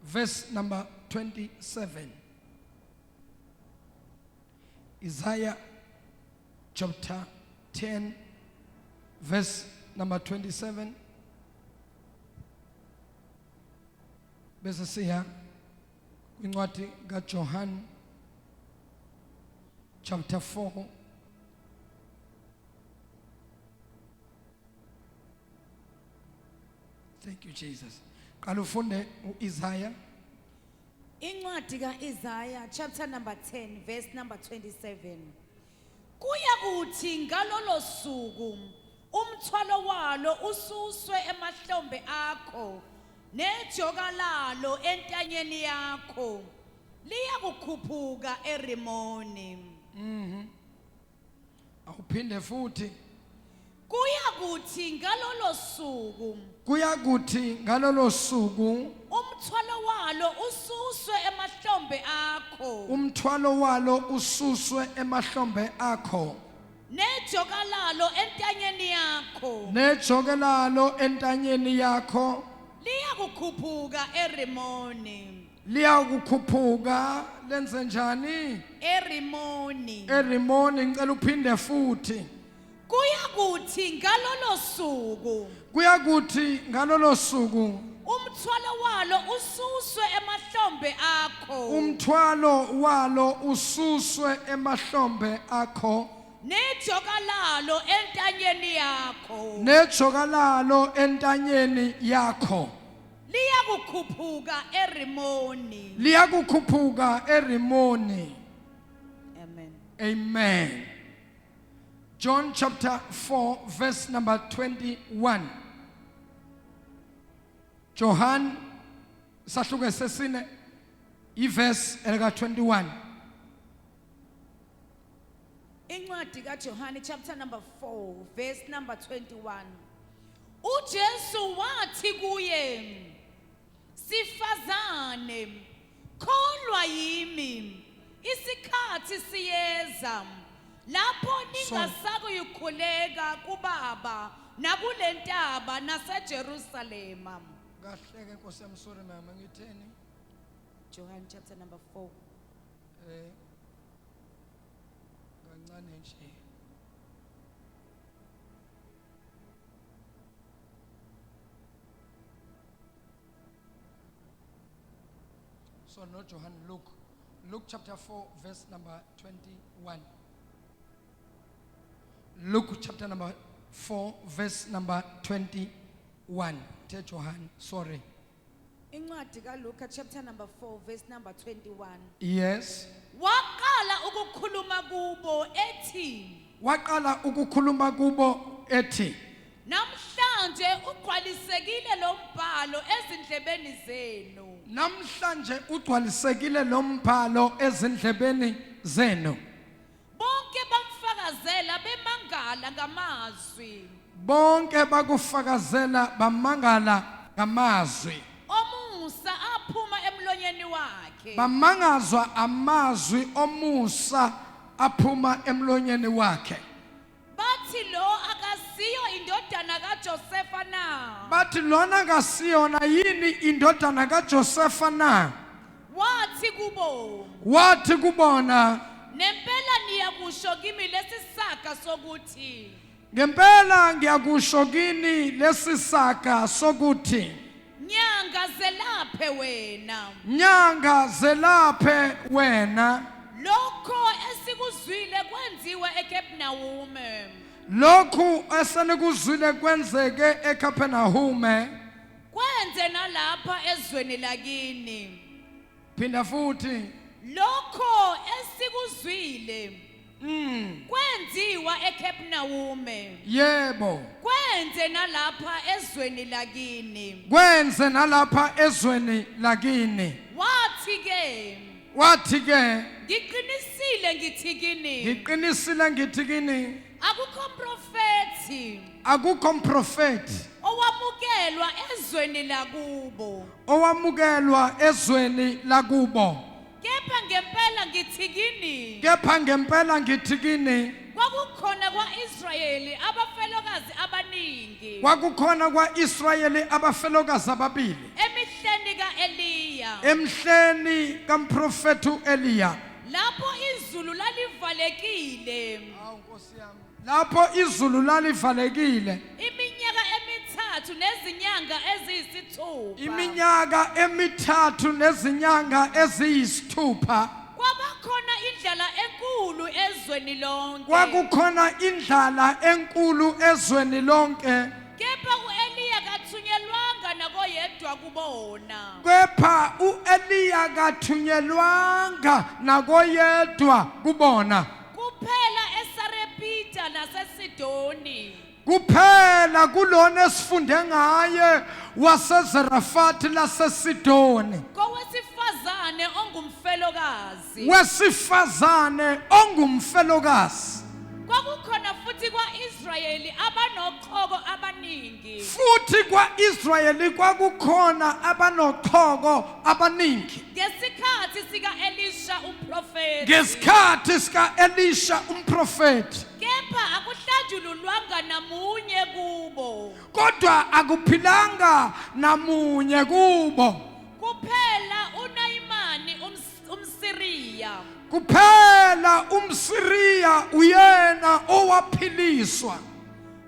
verse number 27. Isaiah chapter 10 verse number 27 bese siya kwincwadi kaJohn chapter 4. Thank you Jesus. Qala ufunde uIsaiah. Incwadi kaIsaiah chapter number 10 verse number 27. Kuya kuthi ngalolo suku umthwalo walo ususwe emahlombe akho nejoka lalo entanyeni yakho liyakukhuphuka eRimoni. Awuphinde futhi. Kuya kuthi ngalolo suku Kuyakuthi ngalolo suku umthwalo walo ususwe emahlombe akho umthwalo walo ususwe emahlombe akho nejoka lalo entanyeni yakho nejoke lalo entanyeni yakho liyakukhuphuka eRimoni. Liyakukhuphuka lenze njani? ERimoni. ERimoni. Ngicela uphinde futhi. Kuyakuthi ngalolo suku Kuyakuthi ngalolo suku umthwalo walo ususwe emahlombe akho umthwalo walo ususwe emahlombe akho nejoka lalo entanyeni yakho nejoka lalo entanyeni yakho liyakukhuphuka eRimoni. Liyakukhuphuka eRimoni. Amen. Amen. John chapter 4 verse number 21. Johan sahluko sesine iverse elika 21. Incwadi kaJohane chapter number 4 verse number 21. UJesu wathi kuye, Sifazane, kholwa yimi, isikhathi siyeza lapho ningasakuyikhuleka kuBaba nakulentaba naseJerusalema. Kahleke Nkosi yami, sorry mama, ngitheni? John chapter number 4. Kancane nje. So not Johan, Luke. Luke chapter 4 verse number 21. Luke chapter number 4 verse number 21. Te Johan, sorry. Incwadi kaLuka chapter number 4 verse number 21. Yes. Waqala ukukhuluma kubo ethi, Waqala ukukhuluma kubo ethi, Namhlanje ugcwalisekile lo mbhalo ezindlebeni zenu. Namhlanje ugcwalisekile lo mbhalo ezindlebeni zenu. Bonke bamfakazela bemangala ngamazwi Bonke bakufakazela bamangala ngamazwi omusa aphuma emlonyeni wakhe. Bamangazwa amazwi omusa aphuma emlonyeni wakhe. Bathi lo akasiyo indodana kaJosefa na? Bathi lona kasiyona yini indodana kaJosefa na? Wathi kubo, Wathi kubona, Nempela niyakusho kimi lesi saga sokuthi, Ngempela ngiyakusho kini lesi saga sokuthi, Nyanga zelaphe wena. Nyanga zelaphe wena. Lokho esikuzwile kwenziwe eKapernaum. Lokhu esenikuzwile kwenzeke eKapernaum. Kwenze nalapha ezweni lakini. Phinda futhi. Lokho esikuzwile kwenziwa eKapernaum. Yebo. Kwenze nalapha ezweni lakini. Kwenze nalapha ezweni lakini. Wathi ke, Wathi ke, Ngiqinisile ngithi kini, Ngiqinisile ngithi kini, akukho mprofethi akukho mprofethi owamukelwa ezweni lakubo. Owamukelwa ezweni lakubo. Kepha ngempela ngithi kini, Kepha ngempela ngithi kini, kwakukhona kwaIsrayeli abafelokazi abaningi kwakukhona kwaIsrayeli abafelokazi ababili emihleni kaEliya. uEliya, Emhleni kamprofeti uEliya, lapho izulu lalivalekile Awu Nkosi yami, lapho izulu lalivalekile iminyaka 3 nezinyanga eziyisithupha, iminyaka 3 nezinyanga eziyisithupha, kwabakhona indlala enkulu ezweni lonke. Kwakukhona indlala enkulu ezweni lonke. Kepha uEliya kathunyelwanga nakoyedwa kubona, Kepha uEliya kathunyelwanga nakoyedwa kubona, kuphela eSarepita naseSidoni, kuphela kulona esifunde ngaye waseZerafati laseSidoni, kowesifazane ongumfelokazi. Wesifazane ongumfelokazi. Kwakukhona futhi kwaIsrayeli abanochoko abaningi, Futhi kwaIsrayeli kwakukhona abanochoko abaningi ngesikhathi sikaElisha umprofeti, ngesikhathi sikaElisha umprofeti, kepha akuhlanjululwanga namunye kubo, kodwa akuphilanga namunye kubo, kuphela uNayimani umSiriya. Kuphela umSiriya uyena owaphiliswa.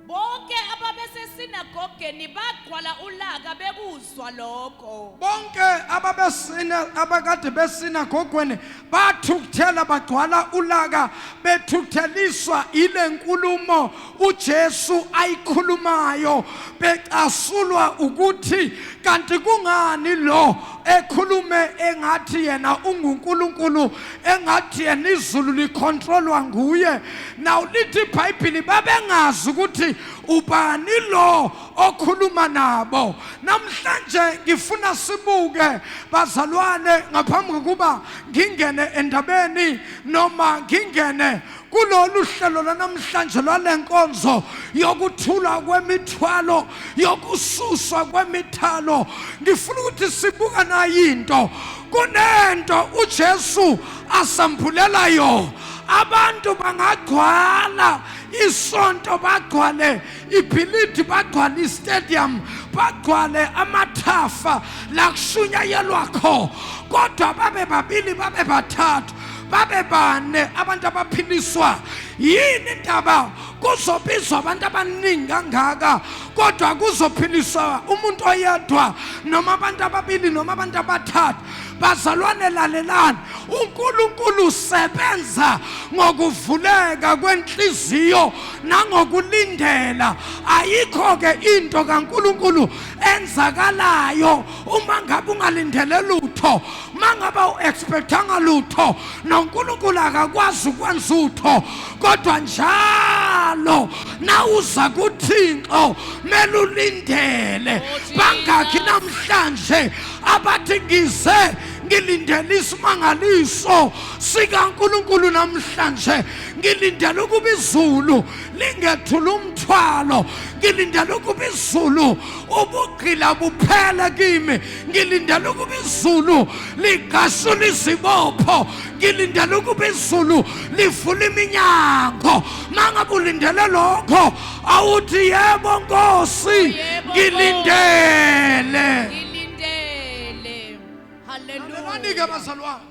Bonke ababesesinagogeni bagcwala ulaka bekuzwa lokho. Bonke ababesina abakade besinagogweni bathukuthela bagcwala ulaka bethukutheliswa ile nkulumo uJesu ayikhulumayo, becasulwa ukuthi kanti kungani lo ekhulume engathi yena unguNkulunkulu, engathi yena izulu licontrolwa nguye. Now lithi iBhayibheli babengazi ukuthi ubani lo okhuluma nabo. Namhlanje ngifuna sibuke bazalwane, ngaphambi kokuba ngingene endabeni noma ngingene kulolu hlelo lwanamhlanje lwalenkonzo yokuthula kwemithwalo, yokususwa kwemithwalo, ngifuna ukuthi sibuka nayo into. Kunento uJesu asambulela yona. Abantu bangagcwala isonto, bagcwale ibhilidi, bagcwale istadium, bagcwale amathafa la kushunyayelwa kho, kodwa babe babili, babe bathathu, babe bane abantu abaphiliswa. Yini indaba kuzobizwa abantu abaningi kangaka kodwa kuzophiliswa umuntu oyedwa noma abantu ababili noma abantu abathathu? Bazalwane, lalelani, uNkulunkulu usebenza ngokuvuleka kwenhliziyo nangokulindela. Ayikho ke into kaNkulunkulu enzakalayo uma ngabe ungalindele lutho, uma ngabe u-expectanga lutho, noNkulunkulu akakwazi ukwenza utho. Kodwa njalo nawuza kuThixo mele ulindele. Bangakhi namhlanje abathi ngize ngilindele isimangaliso sikaNkulunkulu namhlanje, ngilindele ukuba izulu lingethula umthwalo, ngilindele ukuba izulu ubugqila buphele kimi, ngilindele ukuba izulu ligqashule izibopho, ngilindele ukuba izulu livule iminyango. Mangabe ulindele lokho, awuthi yebo Nkosi, ngilindele. Ngilindele. Lalelani ke Hallelujah. bazalwane,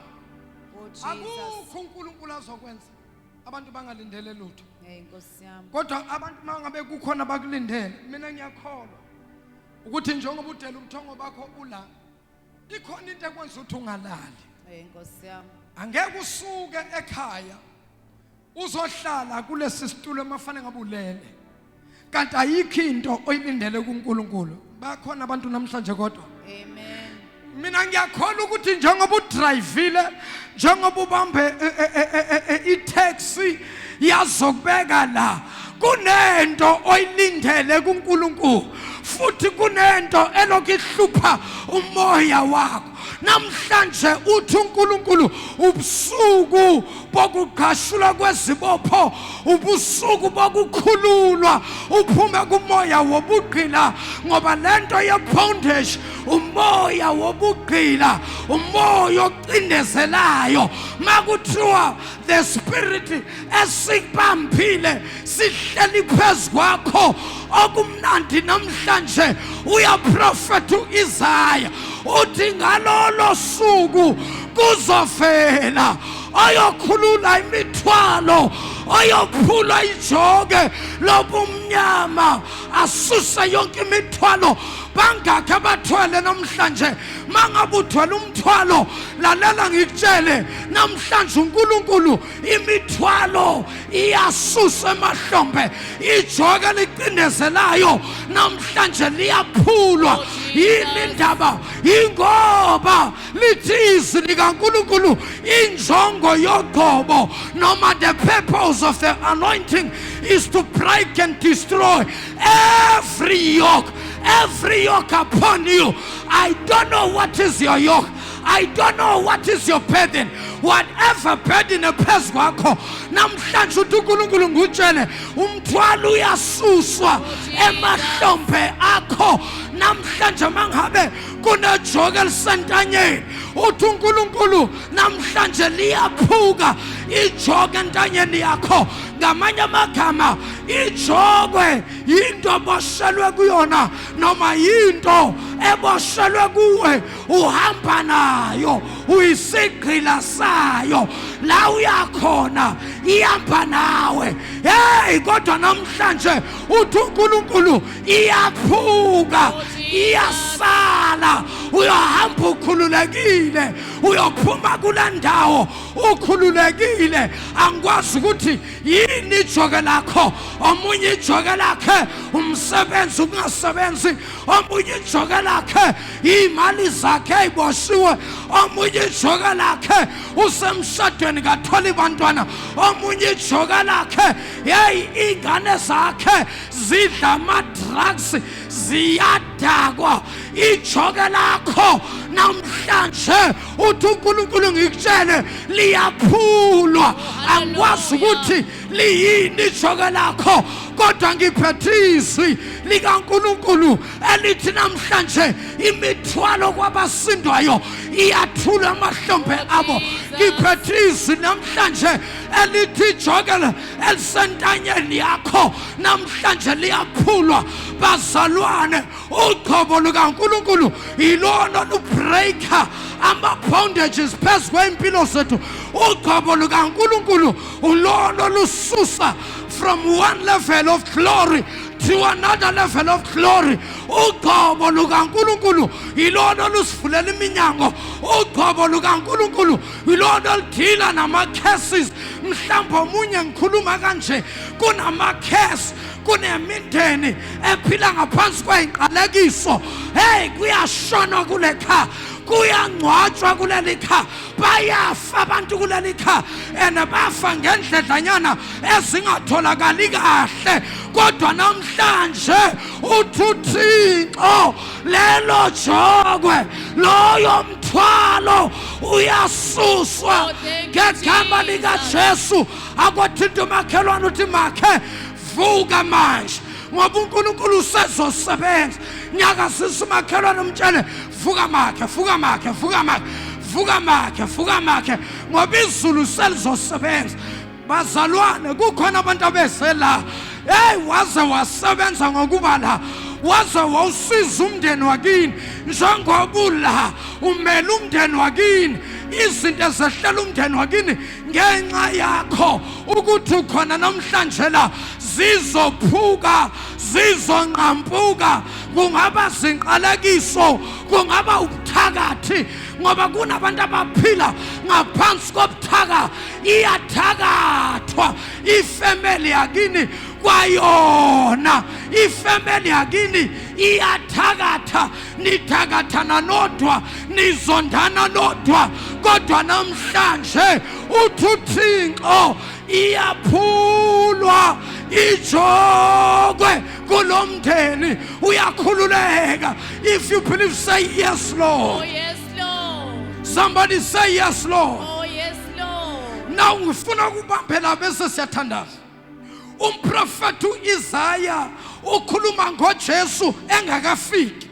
Oh Jesus. akukho uNkulunkulu azokwenza abantu bangalindele lutho. Hey Nkosi yami. Kodwa abantu mangabe kukhona bakulindele, mina ngiyakholwa ukuthi njengoba udela ubuthongo bakho ula, ikhona into ekwenza ukuthi ungalali. Hey Nkosi yami. Angeke usuke ekhaya uzohlala kulesi situlo emafane ngabe ulele, kanti ayikho into oyilindele kuNkulunkulu. Bakhona abantu namhlanje kodwa. Amen. Mina ngiyakholwa ukuthi njengoba udrivile, njengoba ubambe itaxi yazokubeka la, kunento oyilindele kuNkulunkulu, futhi kunento elokhu ihlupha umoya wakho. Namhlanje uthi uNkulunkulu ubusuku bokugqashulwa kwezibopho, ubusuku bokukhululwa uphume kumoya wobugqila, ngoba lento ye-bondage umoya wobugqila, umoya ocindezelayo. Makuthiwa the spirit esikubambile sihleli phezu kwakho, okumnandi namhlanje uyaprofetha uIsaya Uthi ngalolo suku kuzovela oyokhulula imithwalo, oyophula ijoke lobumnyama, asuse yonke imithwalo. Bangakhi abathwele namhlanje? Mangabe uthwele umthwalo, lalela ngikutshele namhlanje, uNkulunkulu imithwalo iyasusa emahlombe. Ijoke licindezelayo namhlanje liyaphulwa. Yini indaba? Ingoba lithi izwi likaNkulunkulu, injongo yogcobo noma the purpose of the anointing is to break and destroy every yoke, every yoke upon you. I don't know what is your yoke. I don't know what is your burden. Whatever burden ephezu kwakho namhlanje, uthi uNkulunkulu ngutshele, umthwalo uyasuswa emahlombe akho namhlanje. Mangabe kunejoke elisentanyeni, uthi uNkulunkulu namhlanje liyaphuka ijoke entanyeni yakho. Ngamanye amagama, ijokwe yinto eboshelwe kuyona noma yinto eboshelwe kuwe, uhamba nayo, uyisigqila sayo, la uyakhona ihamba nawe. Hey, kodwa namhlanje uthi uNkulunkulu iyaphuka, iyasala. Uyohamba ukhululekile, uyophuma kule ndawo ukhululekile. Angikwazi ukuthi yini ijoke lakho. Omunye ijoke lakhe umsebenzi ungasebenzi, omunye ijoke lakhe iy'mali zakhe ey'boshiwe, omunye ijoke lakhe usemshadweni katholi bantwana, omunye ijoke lakhe, yeyi, iy'ngane zakhe zidla ama-drugs, ziyadakwa. Ijoke lakho namhlanje, uthi uNkulunkulu ngikutshele, liyaphulwa. Angikwazi ukuthi liyini ijoke lakho, kodwa ngiphethe izwi likaNkulunkulu elithi namhlanje imithwalo kwabasindwayo iyathulwa amahlombe abo. Ngiphethe izwi namhlanje elithi ijoke elisentanyeni yakho namhlanje liyaphulwa. Bazalwane, ugcobo lukaNkulunkulu yilona olubreaka ama-bondages phezu kwey'mpilo zethu. Ugcobo lukaNkulunkulu ulona olususa from one level of glory to another level of glory. Ugcobo lukaNkulunkulu yilona olusivulela iminyango. Ugcobo lukaNkulunkulu yilona oludila nama-curses. Mhlawumbe omunye ngikhuluma kanje, kunama-curse, kunemindeni ephila ngaphansi kwey'nqalekiso. Hey, kuyashonwa kule khaya, kuyangcwatshwa kuleli khaya, bayafa abantu kuleli khaya, and bafa ngendledlanyana ezingatholakali kahle. Kodwa namhlanje uthi uThixo lelo jokwe, loyo mthwalo uyasuswa. Oh, thank you, ngegama Jesus. likaJesu. Akwathinta umakhelwane, uthi, "Makhe, vuka manje, ngoba uNkulunkulu usezosebenza." Nyakazisa umakhelwane, umtshele, "Vuka makhe, vuka makhe, vuka makhe, vuka makhe, vuka makhe, ngoba izulu selizosebenza." Bazalwane, kukhona abantu abeze la. Hey, waze wasebenza ngokuba la, waze wawusiza umndeni wakini. Njengoba ula umele umndeni wakini, izinto ezehlela umndeni wakini ngenxa yakho ukuthi ukhona namhlanje la zizophuka, zizonqampuka. Kungaba zinqalekiso, kungaba ubuthakathi, ngoba kunabantu abaphila ngaphansi kobuthaka. Iyathakathwa ifamily yakini kwayona, ifamily yakini iyathakatha, nithakathana nodwa, nizondana nodwa. Kodwa namhlanje uthi uThixo iyaphulwa ijokwe kulomndeni, uyakhululeka. If you believe, say yes, Oh, Lord. yes, Lord. Somebody say yes, Lord. Oh, yes, Lord. Now ngifuna ukubambela bese siyathandaza. Umprofeti uIsaya ukhuluma ngoJesu engakafiki.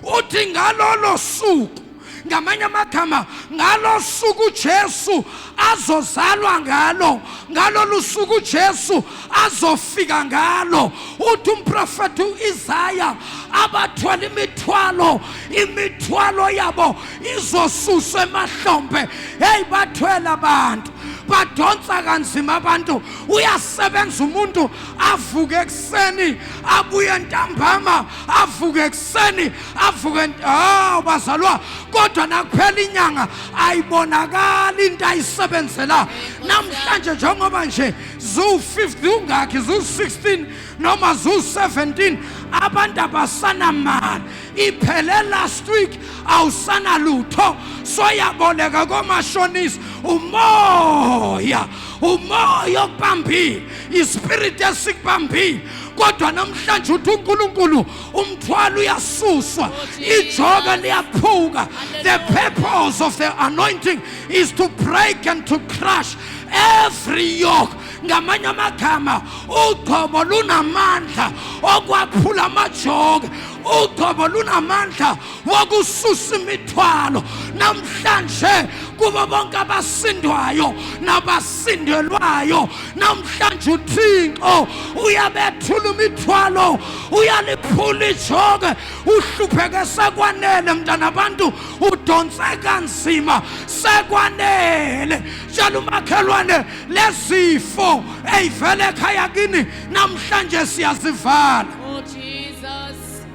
Uthi ngalolo suku Ngamanye amagama, ngalosuku uJesu azozalwa ngalo, ngalolu suku uJesu azofika ngalo, uthi umprofeti uIsaya, abathwala imithwalo, imithwalo yabo izosuswa emahlombe. Hey, bathwele abantu, badonsa kanzima abantu. Uyasebenza umuntu, avuke ekuseni, abuye ntambama, avuke ekuseni, avuke. Hawu bazalwa, kodwa nakuphela inyanga ayibonakali into ayisebenzela. Namhlanje njengoba nje zu-50 ungakhi, zu-16 noma zu-17, abantu abasanamali. Iphele last week, awusanalutho, soyaboleka komashonisa. Umoya, umoya okubambile, ispirit esikubambile. Kodwa namhlanje uthi uNkulunkulu, umthwalo uyasuswa, ijoka liyaphuka. The purpose of the anointing is to break and to crush every yoke. Ngamanye amagama, ugcobo lunamandla okwaphula amajoke, ugcobo lunamandla wokususa imithwalo. Namhlanje kubo bonke abasindwayo nabasindelwayo, namhlanje uThixo uyabethula imithwalo, uyaliphula ijoke. Uhlupheke sekwanele, mntana abantu, udonse kanzima sekwanele. Tshela umakhelwane, lezifo eyivele ekhaya kini namhlanje siyazivala. Oh Jesus.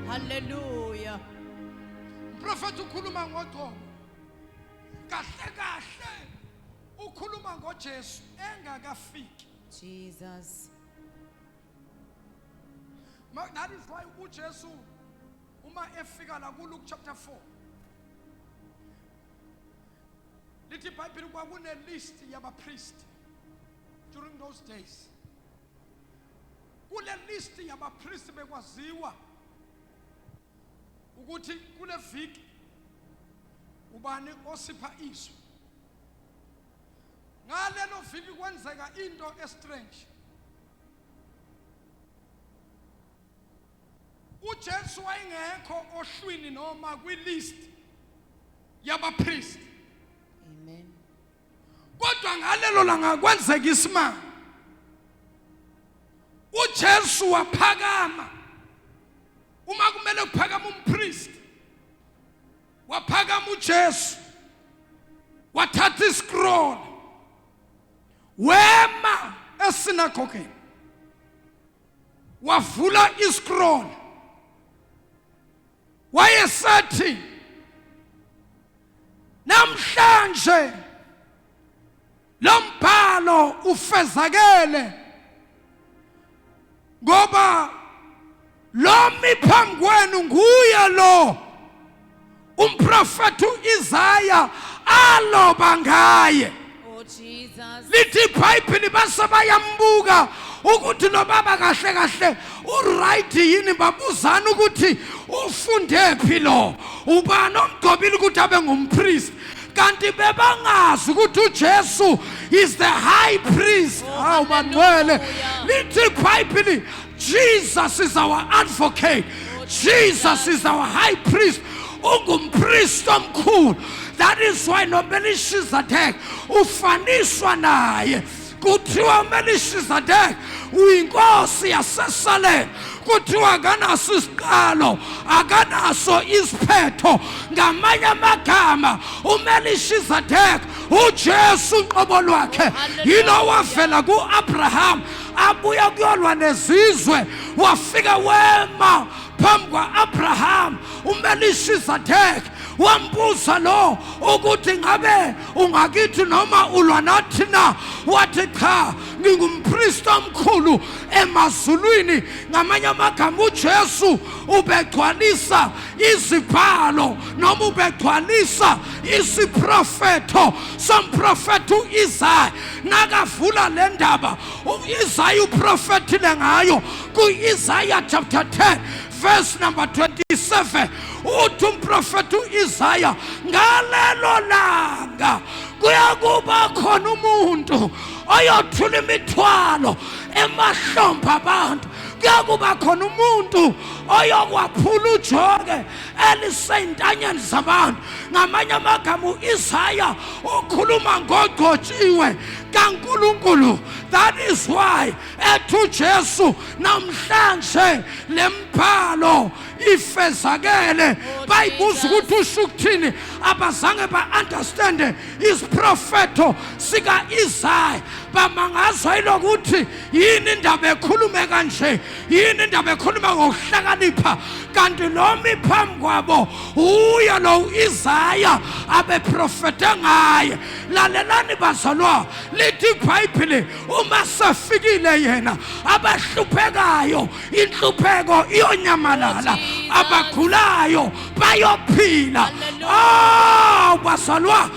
Hallelujah. Mprofethi ukhuluma ngogcobo, kahle kahle ukhuluma ngoJesu engakafiki. Jesus. That is why uJesu uma efika la ku Luke chapter 4, lithi iBhayibheli kwakune list yabapriest during those days. Kule list yabapriest bekwaziwa ukuthi kule viki ubani osipha izwi. Ngalelo viki kwenzeka into estrange. uJesu wayengekho ohlwini noma kwilist yabapriest. Amen. Kodwa ngalelo langa kwenzeka isimanga, uJesu waphakama. Uma kumele kuphakama umpriest, waphakama uJesu, wathatha iscroll, wema esinagogeni, wavula iscroll, wayesethi, "Namhlanje lo mbhalo ufezakele, ngoba lo mi phambi kwenu nguye lo umprofeti uIsaya aloba ngaye." Oh Jesus. Lithi iBhayibheli base bayambuka ukuthi lo baba kahle kahle uright yini. Babuzana ukuthi ufunde phi lo, ubani omgcobile ukuthi abe ngumpriest, kanti bebangazi ukuthi uJesu is the high priest. Hawu bangcwele, lithi iBhayibheli, Jesus is our advocate, Jesus is our high priest, ungumpriest omkhulu. That is why noMelishizadek ufaniswa naye. Kuthiwa uMelishizadek uyinkosi yaseSalem, kuthiwa akanaso isiqalo, akanaso isiphetho. Ngamanye amagama, uMelishizadek uJesu uqobo lwakhe, yilo wavela ku-Abraham, abuya kuyolwa nezizwe, wafika wema phambi kwa-Abraham. UMelishizadek wambuza lo ukuthi ngabe ungakithi noma ulwa nathi na? Wathi, "Cha, ngingumpristi omkhulu emazulwini." Ngamanye amagama, uJesu ubegcwalisa izibhalo noma ubegcwalisa isiprofetho somprofethi uIsaya. Nakavula le ndaba, uIsaya uprofethile ngayo kuIsaya chapter 10 verse number 27. Uthi umprofethi uIsaya, ngalelo langa kuyakuba khona umuntu oyothula imithwalo emahlombe abantu, kuyakuba khona umuntu. Oyokwaphula ujoke eliseyintanyeni zabantu. Ngamanye amagama uIsaya ukhuluma ngogcotshiwe kaNkulunkulu. That is why ethi uJesu namhlanje lembhalo ifezakele. Bayibuza ukuthi usho ukuthini, abazange ba-understande isiprofetho sika-Isaya. Bamangazwa yilokuthi yini indaba ekhulume kanje, yini indaba ekhuluma ngokuhlakanipha, kanti noma iphambi kwabo uye lo u-Isaya abeprofethe ngaye. Lalelani bazalwa, lithi iBhayibheli uma sefikile yena abahluphekayo inhlupheko iyonyamalala, abagulayo bayophila. Oh bazalwa,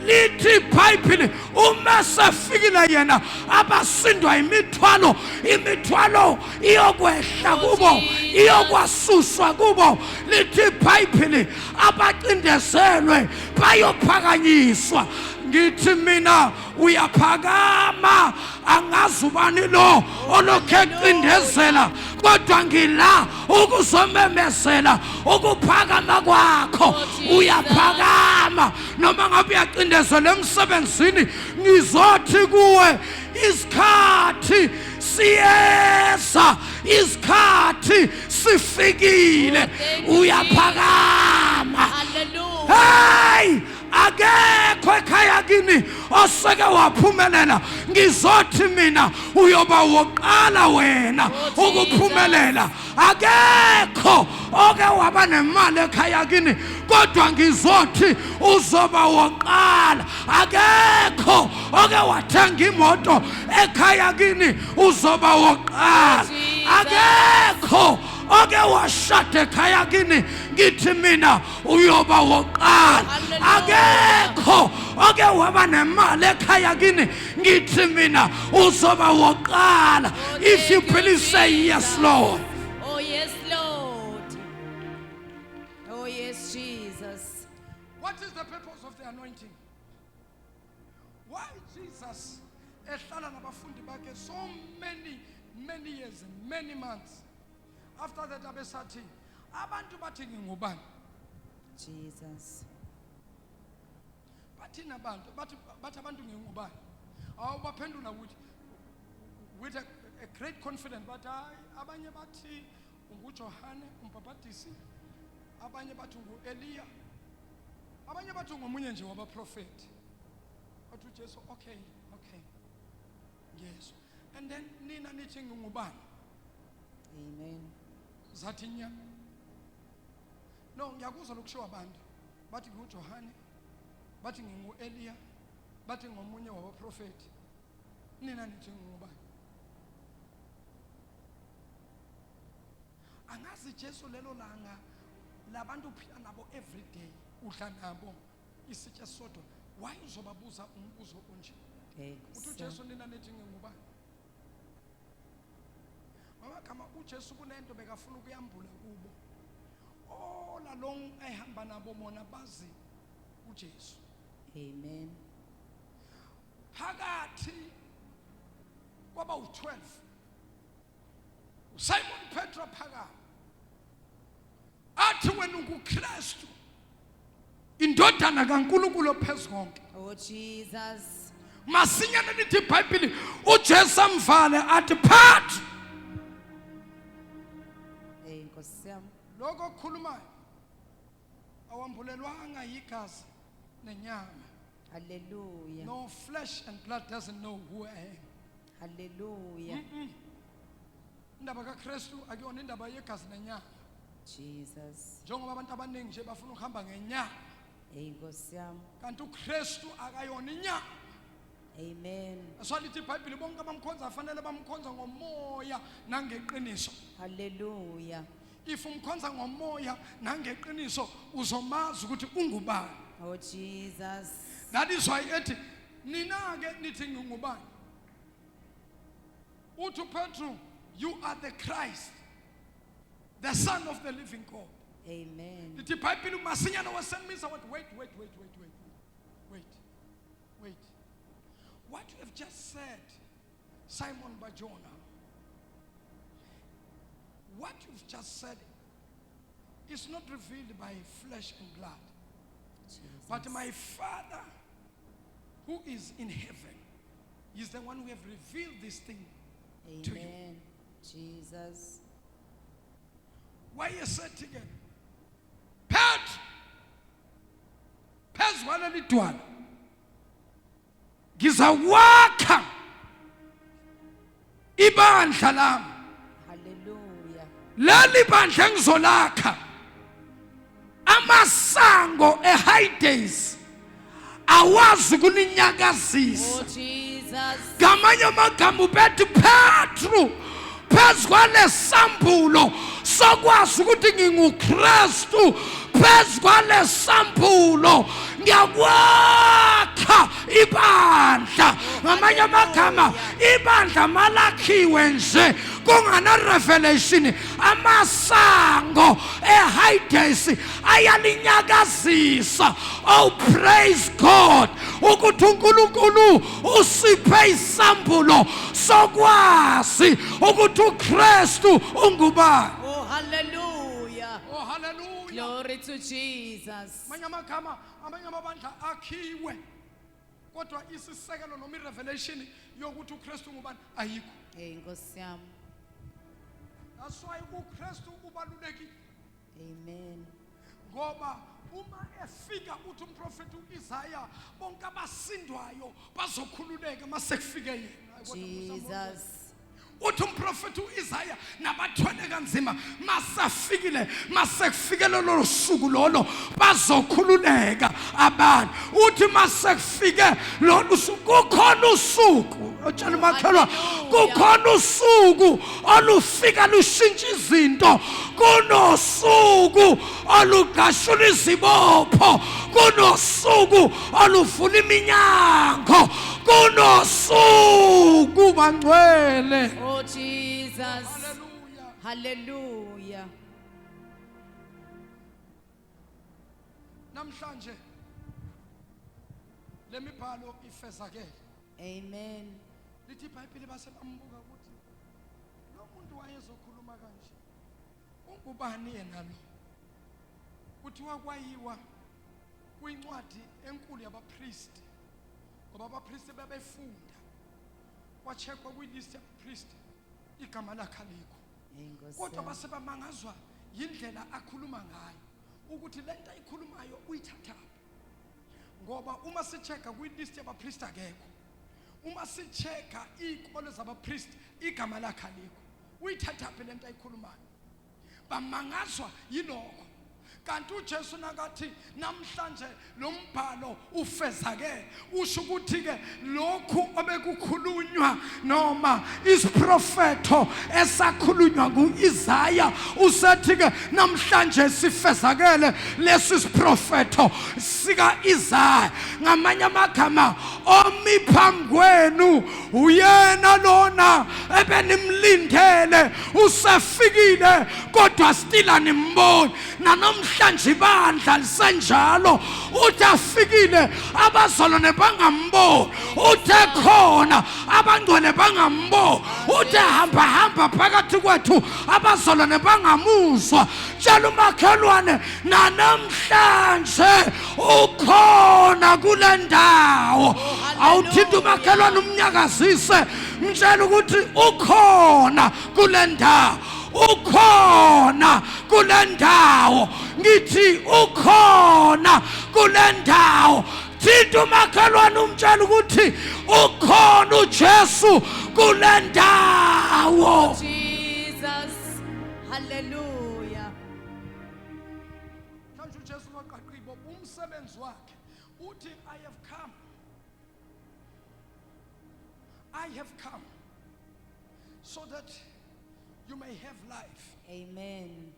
lithi iBhayibheli uma sefikile yena abasindwa imithwalo, imithwalo iyokwehla kubo, iyokwasuswa kubo. Lithi iBhayibheli abacindezelwe bayophakanyiswa. Ngithi mina uyaphakama, angazi ubani lo olokhu ecindezela, kodwa ngila ukuzomemezela ukuphakama kwakho. Uyaphakama noma ngabe uyacindezela emsebenzini, ngizothi kuwe isikhathi siyeza, isikhathi sifikile, uyaphakama. Hey, akekho ekhaya kini oseke waphumelela, ngizothi mina uyoba woqala wena ukuphumelela. Akekho oke waba nemali ekhaya kini, kodwa ngizothi uzoba woqala. Akekho oke wathenga imoto ekhaya kini, uzoba woqala. Akekho oke washada ekhaya kini, ngithi mina uyoba woqala. Akekho oke waba nemali ekhaya kini, ngithi mina uzoba woqala. If you believe, say yes Lord. Oh yes Lord. Oh yes Jesus. What is the purpose of the anointing? Why Jesus ehlala nabafundi bakhe so many many years, many months? After that abesathi abantu bathi ngingubani? Jesus. Bathina abantu bathi bathi abantu ngingubani? Awubaphendula ukuthi with a great confidence, but hayi, abanye bathi unguJohane umbhabhadisi, abanye bathi unguEliya, abanye bathi ungomunye nje wabaprofeti. Bathi uJesu okay, okay, ngiyezwa. And then nina nithi ngingubani? Amen. Zathi nya. No, ngiyakuzwa lokushiwo abantu. Bathi nginguJohane, bathi nginguEliya, bathi ngomunye wabaprofeti. Nina nithi ngingubani? Angazi Jesu lelo langa labantu uphila nabo every day, udla nabo isitsha sodwa, why uzobabuza umbuzo onje? Uthi uJesu nina nithi ngingubani? Mama uJesu kunento bekafuna ukuyambula kubo. All along ehamba nabo mona bazi uJesu. Amen. Phakathi kwaba u12 uSimon Petro phakama athi wena unguKristu, indodana kaNkulunkulu ophezukonke. Oh Jesus. Masinyane lithi iBhayibheli uJesu amvale athi phathi. Hey Nkosi yami. Lokho okukhulumayo awambulelwanga yigazi nenyama. Hallelujah. No flesh and blood doesn't know who I am. Hallelujah. Indaba kaKristu akuyona indaba yegazi nenyama. Jesus. Njengoba abantu abaningi nje bafuna ukuhamba ngenyama. Hey Nkosi yami. Kanti uKristu akayona inyama. Amen. Aswalithi iBhayibheli bonke abamkhonza afanele bamkhonza ngomoya nangeqiniso. Hallelujah. If umkhonza ngomoya nangeqiniso uzomazi ukuthi ungubani. Oh Jesus. That is why ethi nina ke nithi ngingubani? Uthi Petru, you are the Christ, the Son of the living God. Amen. Lithi iBhayibheli masinyane wasemisa wathi wait wait wait wait wait wait wait. What you have just said, Simon Barjona, what you've just said Is not revealed by flesh and blood, but my Father who is in heaven is the one who have revealed this thing to you. Amen. Jesus. Wayesethi ke Petro, phezu kwaleli dwala ngizawakha ibandla lami. Hallelujah. Leli bandla engizolakha, amasango eHades awazi kulinyakazisa. Oh Jesus. Ngamanye amagama ubethi Petru, phezu kwalesambulo sokwazi ukuthi nginguKristu, phezu kwalesambulo ngiyakwakha ibandla. Ngamanye amagama, ibandla malakhiwe nje kungana revelation, amasango eHades ayalinyakazisa. Oh, praise God ukuthi uNkulunkulu usiphe isambulo sokwazi ukuthi uKristu ungubani. Oh hallelujah. Oh, hallelujah. Glory to Jesus. Amanye amagama, amanye amabandla akhiwe kodwa isisekelo noma irevelation yokuthi uKristu ngubani ayikho. Hey Nkosi yami. That's why uKristu ubalulekile. Amen. Ngoba uma efika, uthi umprofeti uIsaya, bonke abasindwayo bazokhululeka mase kufike yena. Hayi, kodwa Nkosi yami, Jesus. Uthi umprofeti uIsaya, nabathwele kanzima masafikile, masekufike lolo suku lolo, bazokhululeka abantu. Uthi masekufike lolu suku, kukhona usuku otshela umakhelwa, kukhona usuku olufika lushintsha izinto, kunosuku olugqashula izibopho, kunosuku oluvula iminyango, kunosuku, bangcwele. Oh Jesus. Hallelujah. Hallelujah. Namhlanje lemibhalo ifezakele. Amen. Lithi iBhayibheli base bambuka ukuthi lo muntu wayezokhuluma kanje ungubani yena lo. Kuthiwa kwayiwa kwincwadi enkulu yabapristi, ngoba abapristi bebefunda, kwacheckwa kwilist yabapristi, igama lakhe alikho. Hey Nkosi Kodwa yami. base bamangazwa yindlela akhuluma ngayo, ukuthi lento ayikhulumayo uyithathaphi, ngoba uma sichecka kwilist yabapristi akekho, uma sichecka iy'kole zabapristi igama lakhe alikho, uyithathaphi lento ayikhulumayo? Bamangazwa yilokho. Kanti uJesu nakathi namhlanje lo mbhalo ufezakele, usho ukuthi ke lokhu obekukhulunywa noma isiprofetho esakhulunywa nguIsaya, usethi ke namhlanje sifezakele lesi siprofetho sika Isaya. Ngamanye amagama, omi phambi kwenu uyena lona ebenimlindele, usefikile, kodwa still animboni. Nanomhlanje ibandla lisenjalo, uthi afikile abazalwane bangamboni, uthe khona abangcwele bangamboni, uthe hamba hamba phakathi kwethu abazalwane bangamuzwa. Tshela umakhelwane, nanamhlanje ukhona kule ndawo. Awuthinta umakhelwane, umnyakazise, mtshela ukuthi ukhona kule ndawo, ukhona kule ndawo. Ngithi ukhona kule ndawo. Thinta umakhelwane, umtshela ukuthi ukhona uJesu kule ndawo. Jesus. Hallelujah. Mhlawumbe uJesu waqaqibo umsebenzi wakhe, uthi, "I have come, I have come so that you may have life Amen.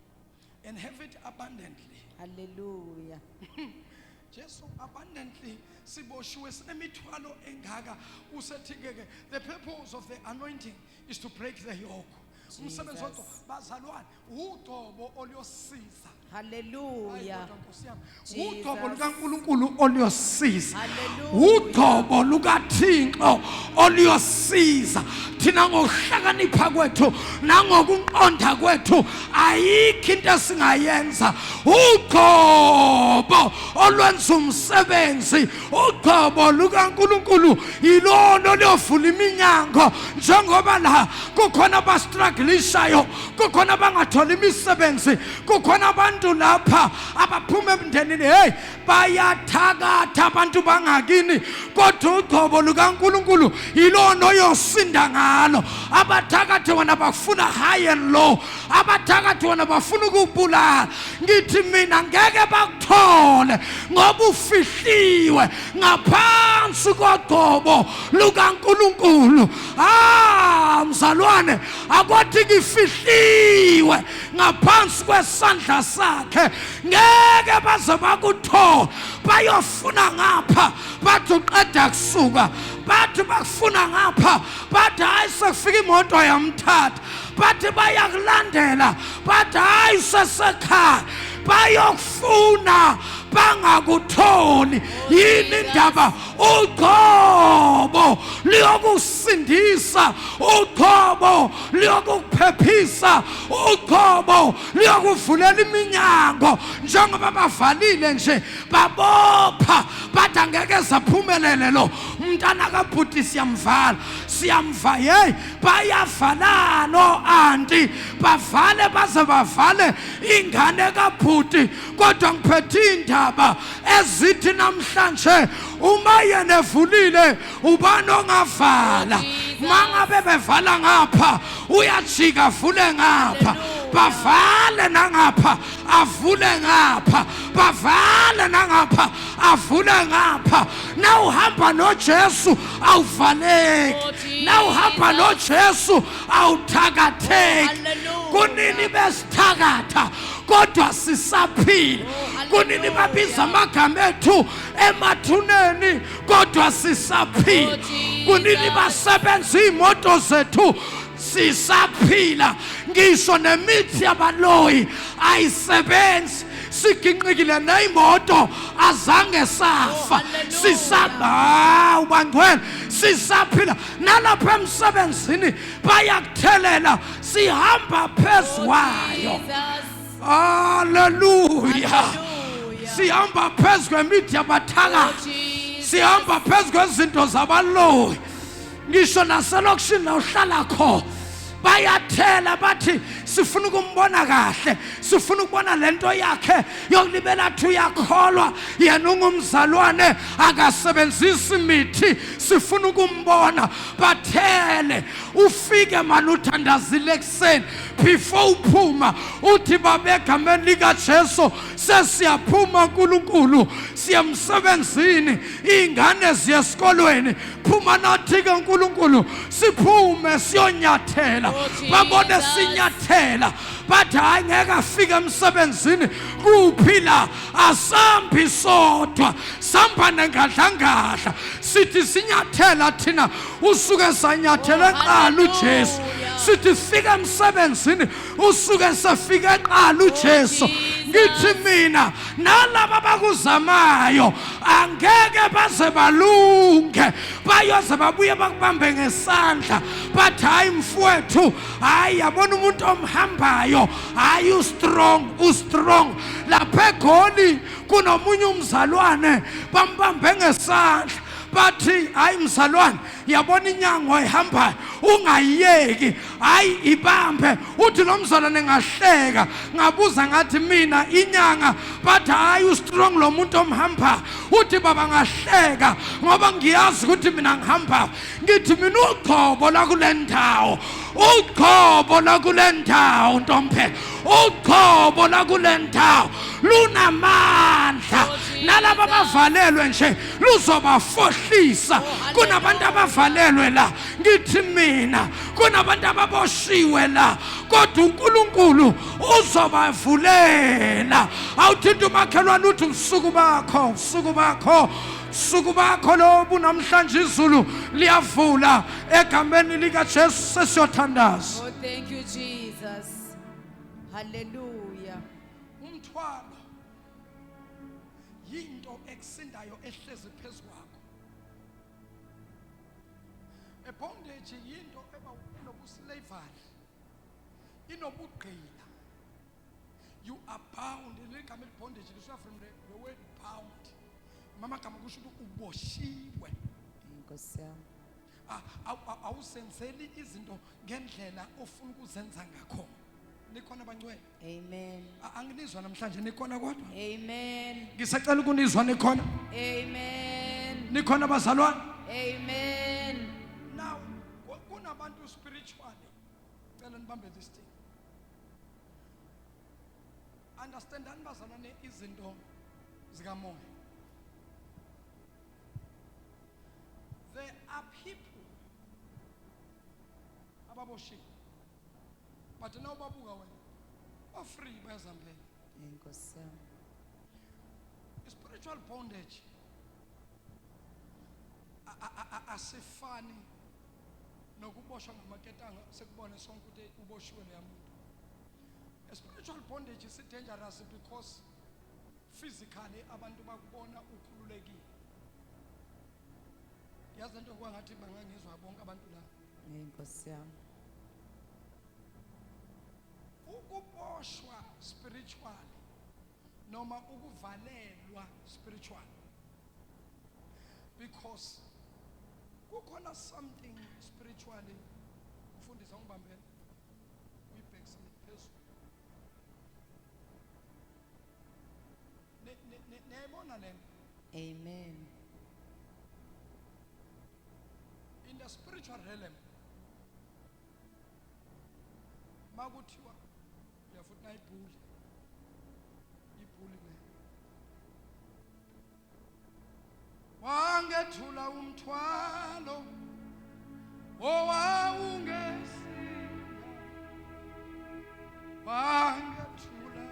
And have it abundantly." Hallelujah. Jesu, abundantly. Siboshiwe, sinemithwalo engaka, usethi ke the purpose of the anointing is to break the yoke. Umsebenzi Jesus. wodwa, bazalwane, ugcobo oluyosiza. Hayi, Hallelujah. kodwa Nkosi yami, Jesus. ugcobo lukaNkulunkulu oluyosiza, Hallelujah. ugcobo lukaThixo oluyosiza. Thina ngokuhlakanipha kwethu nangokuqonda kwethu ayikho into esingayenza. Ugcobo olwenza umsebenzi, ugcobo lukaNkulunkulu yilona oluyovula iminyango. Njengoba la kukhona abastrugglishayo, kukhona abangatholi imisebenzi, kukhona abantu lapha abaphuma emndenini, hey, bayathakatha abantu bangakini, kodwa ugcobo lukaNkulunkulu yilona oyosinda ngalo. Abathakathi wona bafuna high and low, abathakathi wona bafuna ukubulala. Ngithi mina ngeke bakuthole ngoba ufihliwe ngaphansi kogcobo lukaNkulunkulu. Ah, mzalwane, akwathi ngifihliwe ngaphansi kwesandla sakhe, ngeke baze bakuthole. Bayofuna ngapha bathi uqeda kusuka, bathi bakufuna ngapha bathi hayi sekufika imoto yamthatha, bathi bayakulandela bathi hayi sesekhaya, bayokufuna bangakutholi. Yini indaba? Ugcobo liyokusindisa, ugcobo liyokuphephisa, ugcobo liyokuvulela iminyango. Njengoba bavalile nje babopha bathi angeke saphumelele lo mntana kabhuti, siyamvala, siyamva. Hey, bayavalana o-anti, bavale baze bavale ingane kabhuti. Kodwa ngiphethe indaba ezithi namhlanje uma yena evulile ubani ongavala? Mangabe bevala ngapha uyajika avule ngapha, bavale nangapha avule ngapha, bavale nangapha avule ngapha. Nawuhamba noJesu awuvaleki, nawuhamba noJesu awuthakatheki. Kunini besithakatha kodwa sisaphila, kunini babiza amagama ethu emathuneni kodwa sisaphila, kunini basebenza iy'moto zethu sisaphila. Ngisho nemithi yabaloyi ayisebenzi, siginqikile neyimoto azange safa, sisaba ubangcwele, sisaphila. Nalapha emsebenzini bayakuthelela, sihamba phezu kwayo. Haleluya! Sihamba phezu kwemithi yabathakathi, sihamba phezu kwezinto zabaloyi. Ngisho naselokishini la uhlala khona bayathela bathi sifuna ukumbona kahle, sifuna ukubona lento yakhe yokulibela athi uyakholwa yena ungumzalwane akasebenzisi imithi, sifuna ukumbona. Bathele, ufike mani uthandazile ekuseni before uphuma uthi babe egameni likaJesu sesiyaphuma uNkulunkulu, siyemsebenzini, iy'ngane ziye esikolweni, phuma nathi ke uNkulunkulu, siphume siyonyathela. Babone sinyathela bathi hayi ngeke afike emsebenzini. Kuphi la? Asambi sodwa, samba nengadlangadla. Sithi sinyathela thina usuke sanyathela eqala uJesu, sithi fika emsebenzini usuke sefika eqala uJesu. Ngithi mina nalaba abakuzamayo angeke baze balunge, bayoze babuye bakubambe ngesandla bathi hayi mfowethu, hayi yabona umuntu omhambayo, hayi ustrong, ustrong. Lapha eGoli kunomunye umzalwane bambambe ngesandla bathi hayi mzalwane, yabona inyango ehambayo ungayiyeki, hayi ibambe. Uthi lo mzalwane ngahleka, ngabuza ngathi mina inyanga, bathi hayi ustrong lo muntu omhambayo. Uthi baba ngahleka ngoba ngiyazi ukuthi mina ngihambayo. Ngithi mina ugcobo la kule ndawo, ugcobo la kule ndawo ntompe, ugcobo la kule ndawo lunamandla. Nalaba abavalelwe nje luzobafohlisa. Kunabantu abavalelwe la, ngithi mina kunabantu ababoshiwe la, kodwa uNkulunkulu uzobavulela. Awuthinta umakhelwane uthi usuku bakho, usuku bakho, usuku bakho lobu namhlanje. Izulu liyavula egameni likaJesu. Sesiyothandaza. Oh, thank you, Jesus. Hallelujah. Umthwalo yinto ekusindayo ehlezi phezu kwakho. Bondage yinto eba inobuslavery, inobugqila. You are bound. Leli gama elithi bondage lisuka from the word bound. Mamagama kusho ukuthi uboshiwe. Nkosi yami. Awusenzeli izinto ngendlela ofuna ukuzenza ngakhona. Nikhona bangcwele? Amen. Anginizwa namhlanje, nikhona kodwa? Amen. Ngisacela ukunizwa, nikhona? Amen. Nikhona bazalwane? Amen. Now kunabantu spiritually, cela nibambe this thing. Understandani bazalwane izinto zikamoya. There are people ababoshiwe, but now babuka wena ba-free, bayazihambela. Nkosi yami. Spiritual bondage asifani nokuboshwa ngamaketanga sekubone sonke ukuthi uboshiwe leya muntu. A spiritual bondage is dangerous because physically abantu bakubona ukhululekile. Yazi lento kwangathi bangangizwa bonke abantu la. Nkosi yami. Ukuboshwa spiritually noma ukuvalelwa spiritually, because kukhona something spiritually. Mfundisi, awungibambele uyibhekisile phezulu. Niyayibona lento? Amen. In the spiritual realm, makuthiwa uyafuthi nayibhuli ibhuli le wangethula umthwalo owawungesinda, wangethula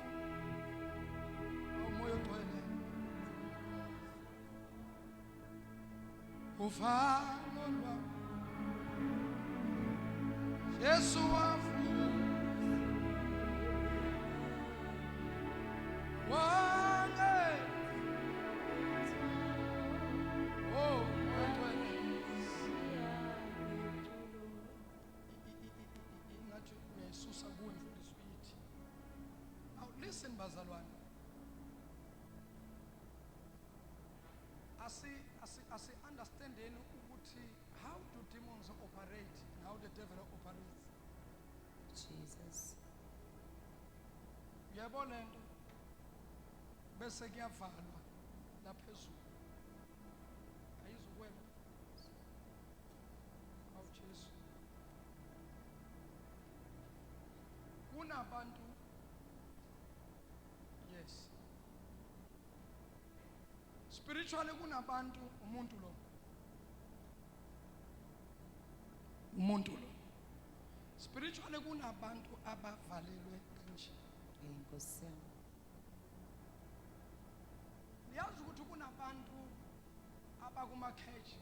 umoya ongcwele uvalo lwam Jesu wavuka wange oh ongcwele. Ingathi uyayisusa kuwe mfundisi uyithi. Now listen bazalwane, asi understandeni ukuthi how do demons operate and how the devil operates. Jesus. Uyayibona lento bese kuyavalwa laphezulu, ayizukwela. Awu Jesu, kunabantu, yes, spiritually kunabantu, umuntu lo spiritually kunabantu abavalelwe kanje. Nkosi yami. Niyazi ukuthi kunabantu abakuma-cage,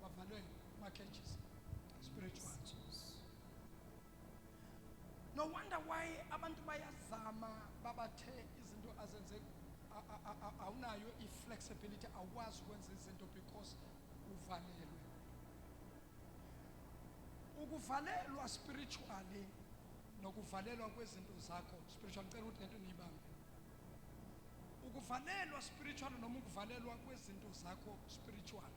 bavalwe kuma-cages spiritual. Jesus. No wonder why abantu bayazama babathe izinto azenze awunayo i-flexibility, awukwazi ukwenza izinto because uvalelwe. Ukuvalelwa spiritually nokuvalelwa kwezinto zakho spiritual, ngicela ukuthi lento niyibambe. Ukuvalelwa spiritual noma ukuvalelwa kwezinto zakho spiritual,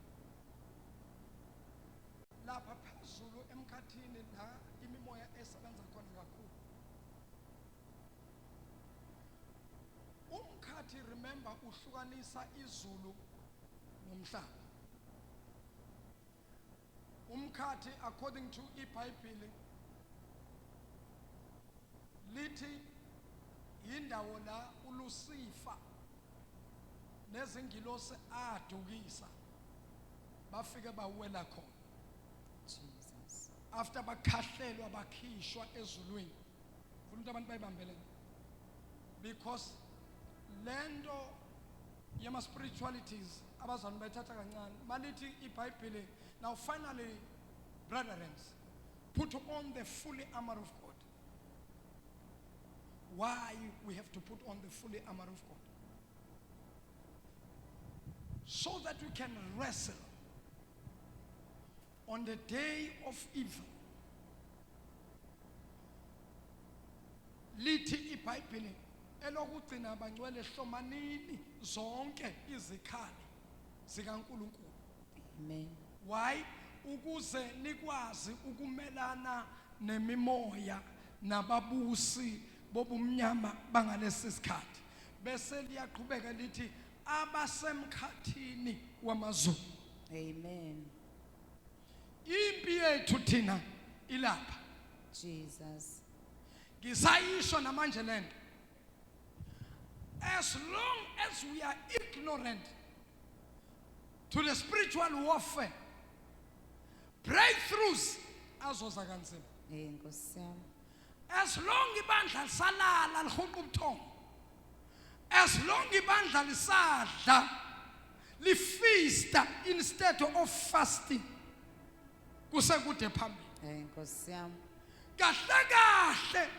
lapha phezulu emkhathini la imimoya esebenza khona kakhulu. Umkhathi, remember, uhlukanisa izulu nomhlaba. Umkhathi, according to iBhayibheli, lithi indawo la uLucifer nezingilosi adukisa bafike bawela khona. Jesus. After bakhahlelwa bakhishwa ezulwini. Funa ukuthi abantu bayibambele, because lento yama spiritualities abazalwane bayithatha kancane. Malithi iBhayibheli, "Now finally, brethren, put on the fully armor of God." Why we have to put on the fully armor of God? So that we can wrestle on On the day of evil, lithi iBhayibheli elokugcina, abangcwele, hlomanini zonke izikhali zikaNkulunkulu. Amen. Why? Ukuze nikwazi ukumelana nemimoya nababusi bobumnyama bangalesi sikhathi. Bese liyaqhubeka lithi abasemkhathini wamazulu. Amen. Impi yethu thina ilapha. Jesus. Ngisayisho namanje lento, as long as we are ignorant to the spiritual warfare, breakthroughs azoza kanzima. Eh Nkosi yami. As long ibandla lisalala lihuqa ubuthongo, as long ibandla lisadla, lifeasta instead of fasting, kusekude phambili. Eh Nkosi yami. Kahle kahle,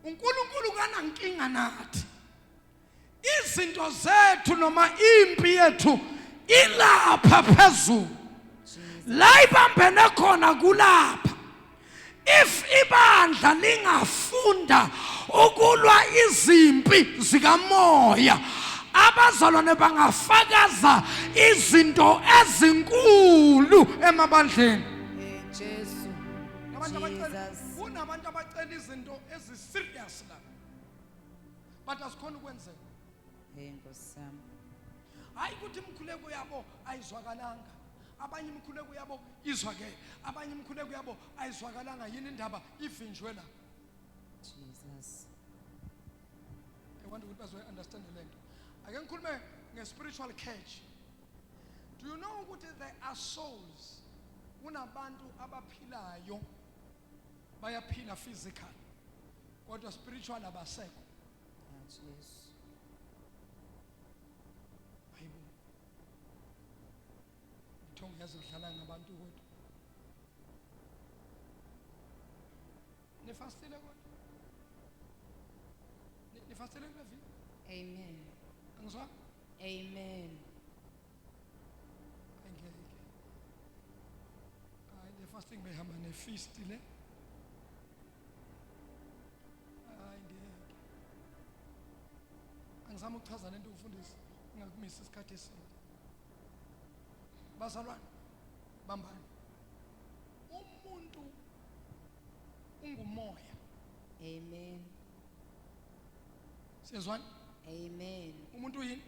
uNkulunkulu kanankinga nathi. Izinto zethu noma impi yethu ilapha phezulu. Jesus. La ibambene khona kulapha. If ibandla lingafunda ukulwa izimpi zikamoya, abazalwane bangafakaza izinto ezinkulu emabandleni. Eh Jesu. Abantu abacela, Jesus. kunabantu abacela izinto ezi-serious la, but asikhona ukwenzeka. Eh Nkosi yami. Hayi ukuthi imikhuleko yabo ayizwakalanga. Abanye imikhuleko yabo izwakele, abanye imikhuleko yabo ayizwakalanga. Yini indaba ivinjwe la? Jesus. I want ukuthi bazoyi-understand le nto. Ake ngikhulume nge-spiritual catch. Do you know ukuthi there are souls, kunabantu abaphilayo, bayaphila physical, kodwa spiritual abasekho? Ah Jesu. Hayibo, ubuthongo yazi kudlala ngabantu, kodwa nifastile, kodwa nifastile kule viki? Amen. Angizwa. Amen. Angeke, hayi, le fasting behamba ne-feast le. Hayi, ngeke. Angizama ukuchaza lento, umfundisi, ngingakumisa isikhathi eside. Bazalwane, bambani, umuntu ungumoya. Amen. Siyezwana? Amen. Umuntu uyini?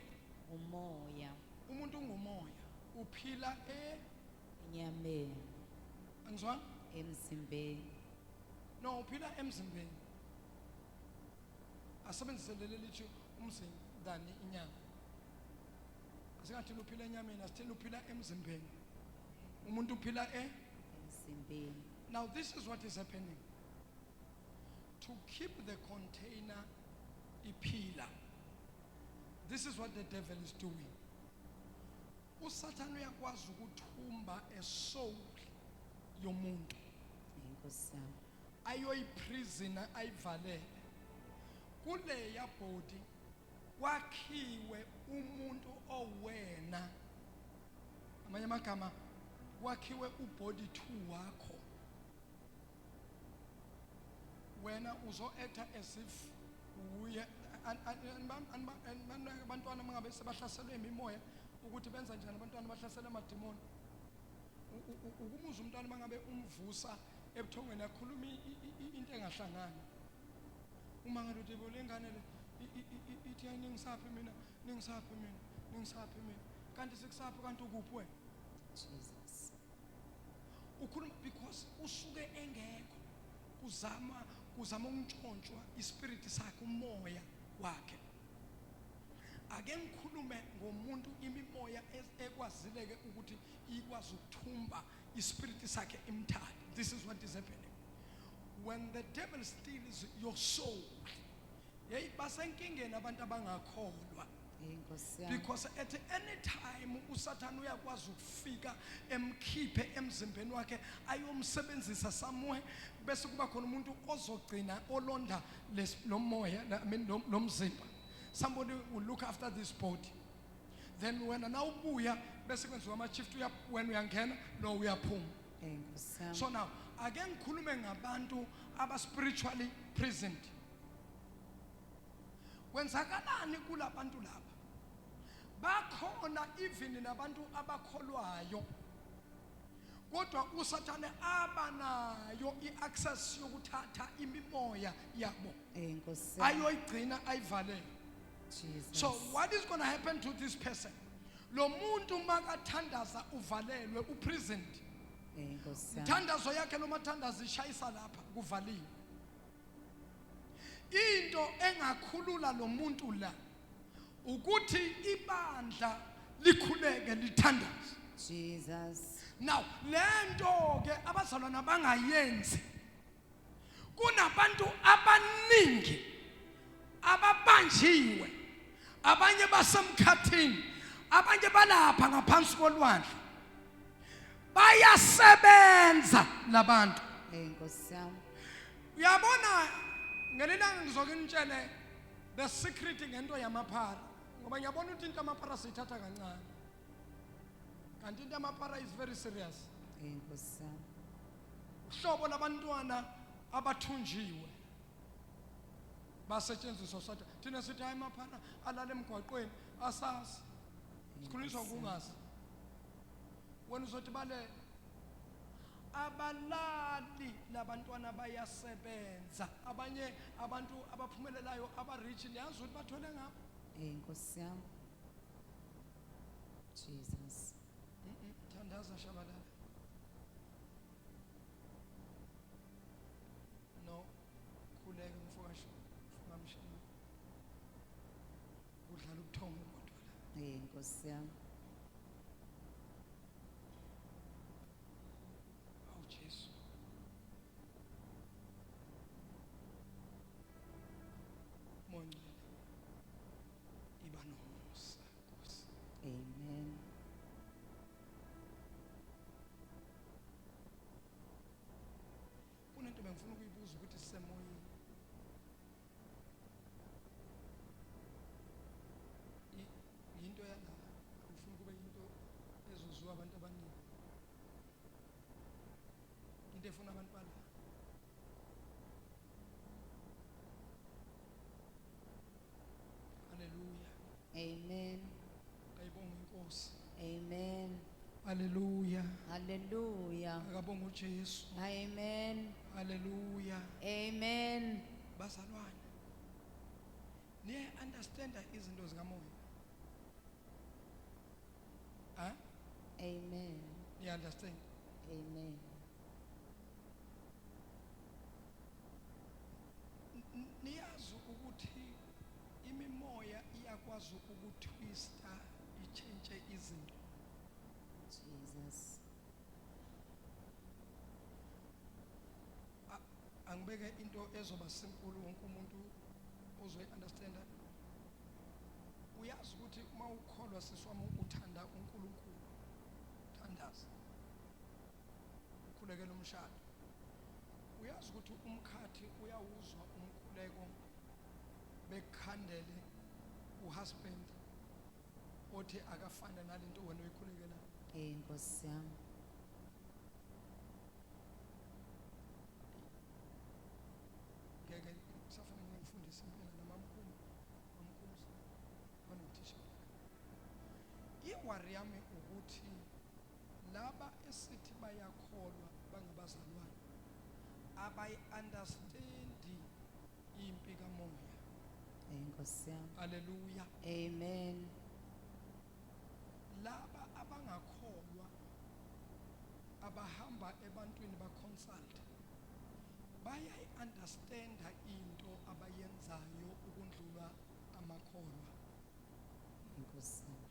Umoya. Umuntu ungumoya, uphila e Enyameni. Angizwani. Emzimbeni. No, uphila emzimbeni. Asebenzise leli lithi umzimba than inyama. Asingathini uphila enyameni, asithini uphila emzimbeni. Umuntu uphila e Emzimbeni. Now this is what is happening. To keep the container iphila, this is what the devil is doing. USathane uyakwazi ukuthumba a soul yomuntu, Nkosi yami. ayoyiprisoner, ayivalele kuleya body, kwakhiwe umuntu owena. Amanye amagama, kwakhiwe ubody 2 wakho. Wena uzo-acta as if uye. Abantwana mangabe sebahlaselwe imimoya, ukuthi benza njani abantwana bahlaselwe amadimoni? Ukumuza umntwana, mangabe umvusa ebuthongweni, akhuluma into engahlangani. Uma ngabe uthi le ngane le ithi, "Hayi, ningisaphi mina? Ningisaphi mina? Ningisaphi mina?" Kanti sikusaphi? Kanti ukuphi wena? Jesus. Ukhuluma because usuke engekho, kuzama ukuntshontshwa ispirit sakhe, umoya wakhe. Ake ngikhulume ngomuntu imimoya ekwazileke ukuthi ikwazi ukuthumba ispirit sakhe, imthathe. This is what is happening when the devil steals your soul. Hey, basenkingeni abantu abangakholwa. Nkosi yami. Because at any time uSathane uyakwazi ukufika emkhiphe emzimbeni wakhe, ayomsebenzisa somewhere, bese kuba khona umuntu ozogcina olonda lo moya, I mean lo mzimba. Somebody will look after this body. Then wena nawubuya Bese kwenziwa ama-shift, wena uyangena, lo uyaphuma. Nkosi yami. So now ake ngikhulume ngabantu aba-spiritually prisoned. Kwenzakalani kulabantu laba? Bakhona even nabantu abakholwayo, kodwa uSathane abanayo i-access yokuthatha imimoya yabo Nkosi yami. ayoyigcina, ayivalele. Jesus. So what is going to happen to this person? Lo muntu makathandaza uvalelwe, uprisoned. Nkosi yami. Mthandazo yakhe noma thandaza ishayisa lapha, kuvaliwe. Into engakhulula lo muntu la ukuthi ibandla likhuleke, lithandaze. Jesus. Now lento ke abazalwana bangayenzi. Kunabantu abaningi ababanjiwe, abanye basemkhathini, abanye balapha ngaphansi kolwandle, bayasebenza labantu. Nkosi yami. Uyabona, ngelilanga ngizoke nitshele the secret ngento yamaphara, ngoba ngiyabona ukuthi into yamaphara siyithatha kancane, kanti into yamaphara is very serious. Nkosi yami. Uhlobo labantwana abathunjiwe basetshenziswa sathi thina sithi hayi, maphara alala emgwaqweni, asazi, sikhulunyiswa ukungazi. Wena uzothi balele, abalali labantwana, bayasebenza. Abanye abantu abaphumelelayo, aba-rich, niyazi ukuthi bathwele ngapho. Nkosi yami. Jesus. Thandaza shabalala. No, khuleka mfowasho, mfokamshini, kudlala ubuthongo kodwa la. Nkosi yami. Awu Jesu, mongcwele, iba nomusa Nkosi. Amen. Kunento bengifuna ukuyibuza ukuthi sisemoyeni. Yinto yala, angifuni kube yinto ezoziwa abantu abaningi, into efuna abantu bala. Haleluya. Amen. Ayibonge inkosi. Amen. Haleluya. Hallelujah. Akabonge uJesu. Amen. Haleluya. Amen. Bazalwane, niye understanda izinto zikamoya, ha? Amen. Niye understand? Amen. Niyazi ukuthi imimoya iyakwazi ukutwista, itshintshe izinto. Jesus. Angibeke into ezoba simple, wonke umuntu ozoyi-understanda. Uyazi ukuthi uma ukholwa, siswami, uthanda uNkulunkulu, thandaza, ukhulekela umshado, uyazi ukuthi umkhathi uyawuzwa umkhuleko, bekhandele uhusband othi akafane nalento wena oyikhulekela. Nkosi yami. Ngeke kusafanele ngifundise impela namamkhulu, mamkhulu banothisha. Iworry yami ukuthi laba esithi bayakholwa, bangabazalwane, abayi-understandi impi kamoya. Nkosi yami. Haleluya. Amen. Laba abangakholwa abahamba ebantwini baconsult bayayi-understanda into abayenzayo ukundlula amakholwa. Nkosi yami.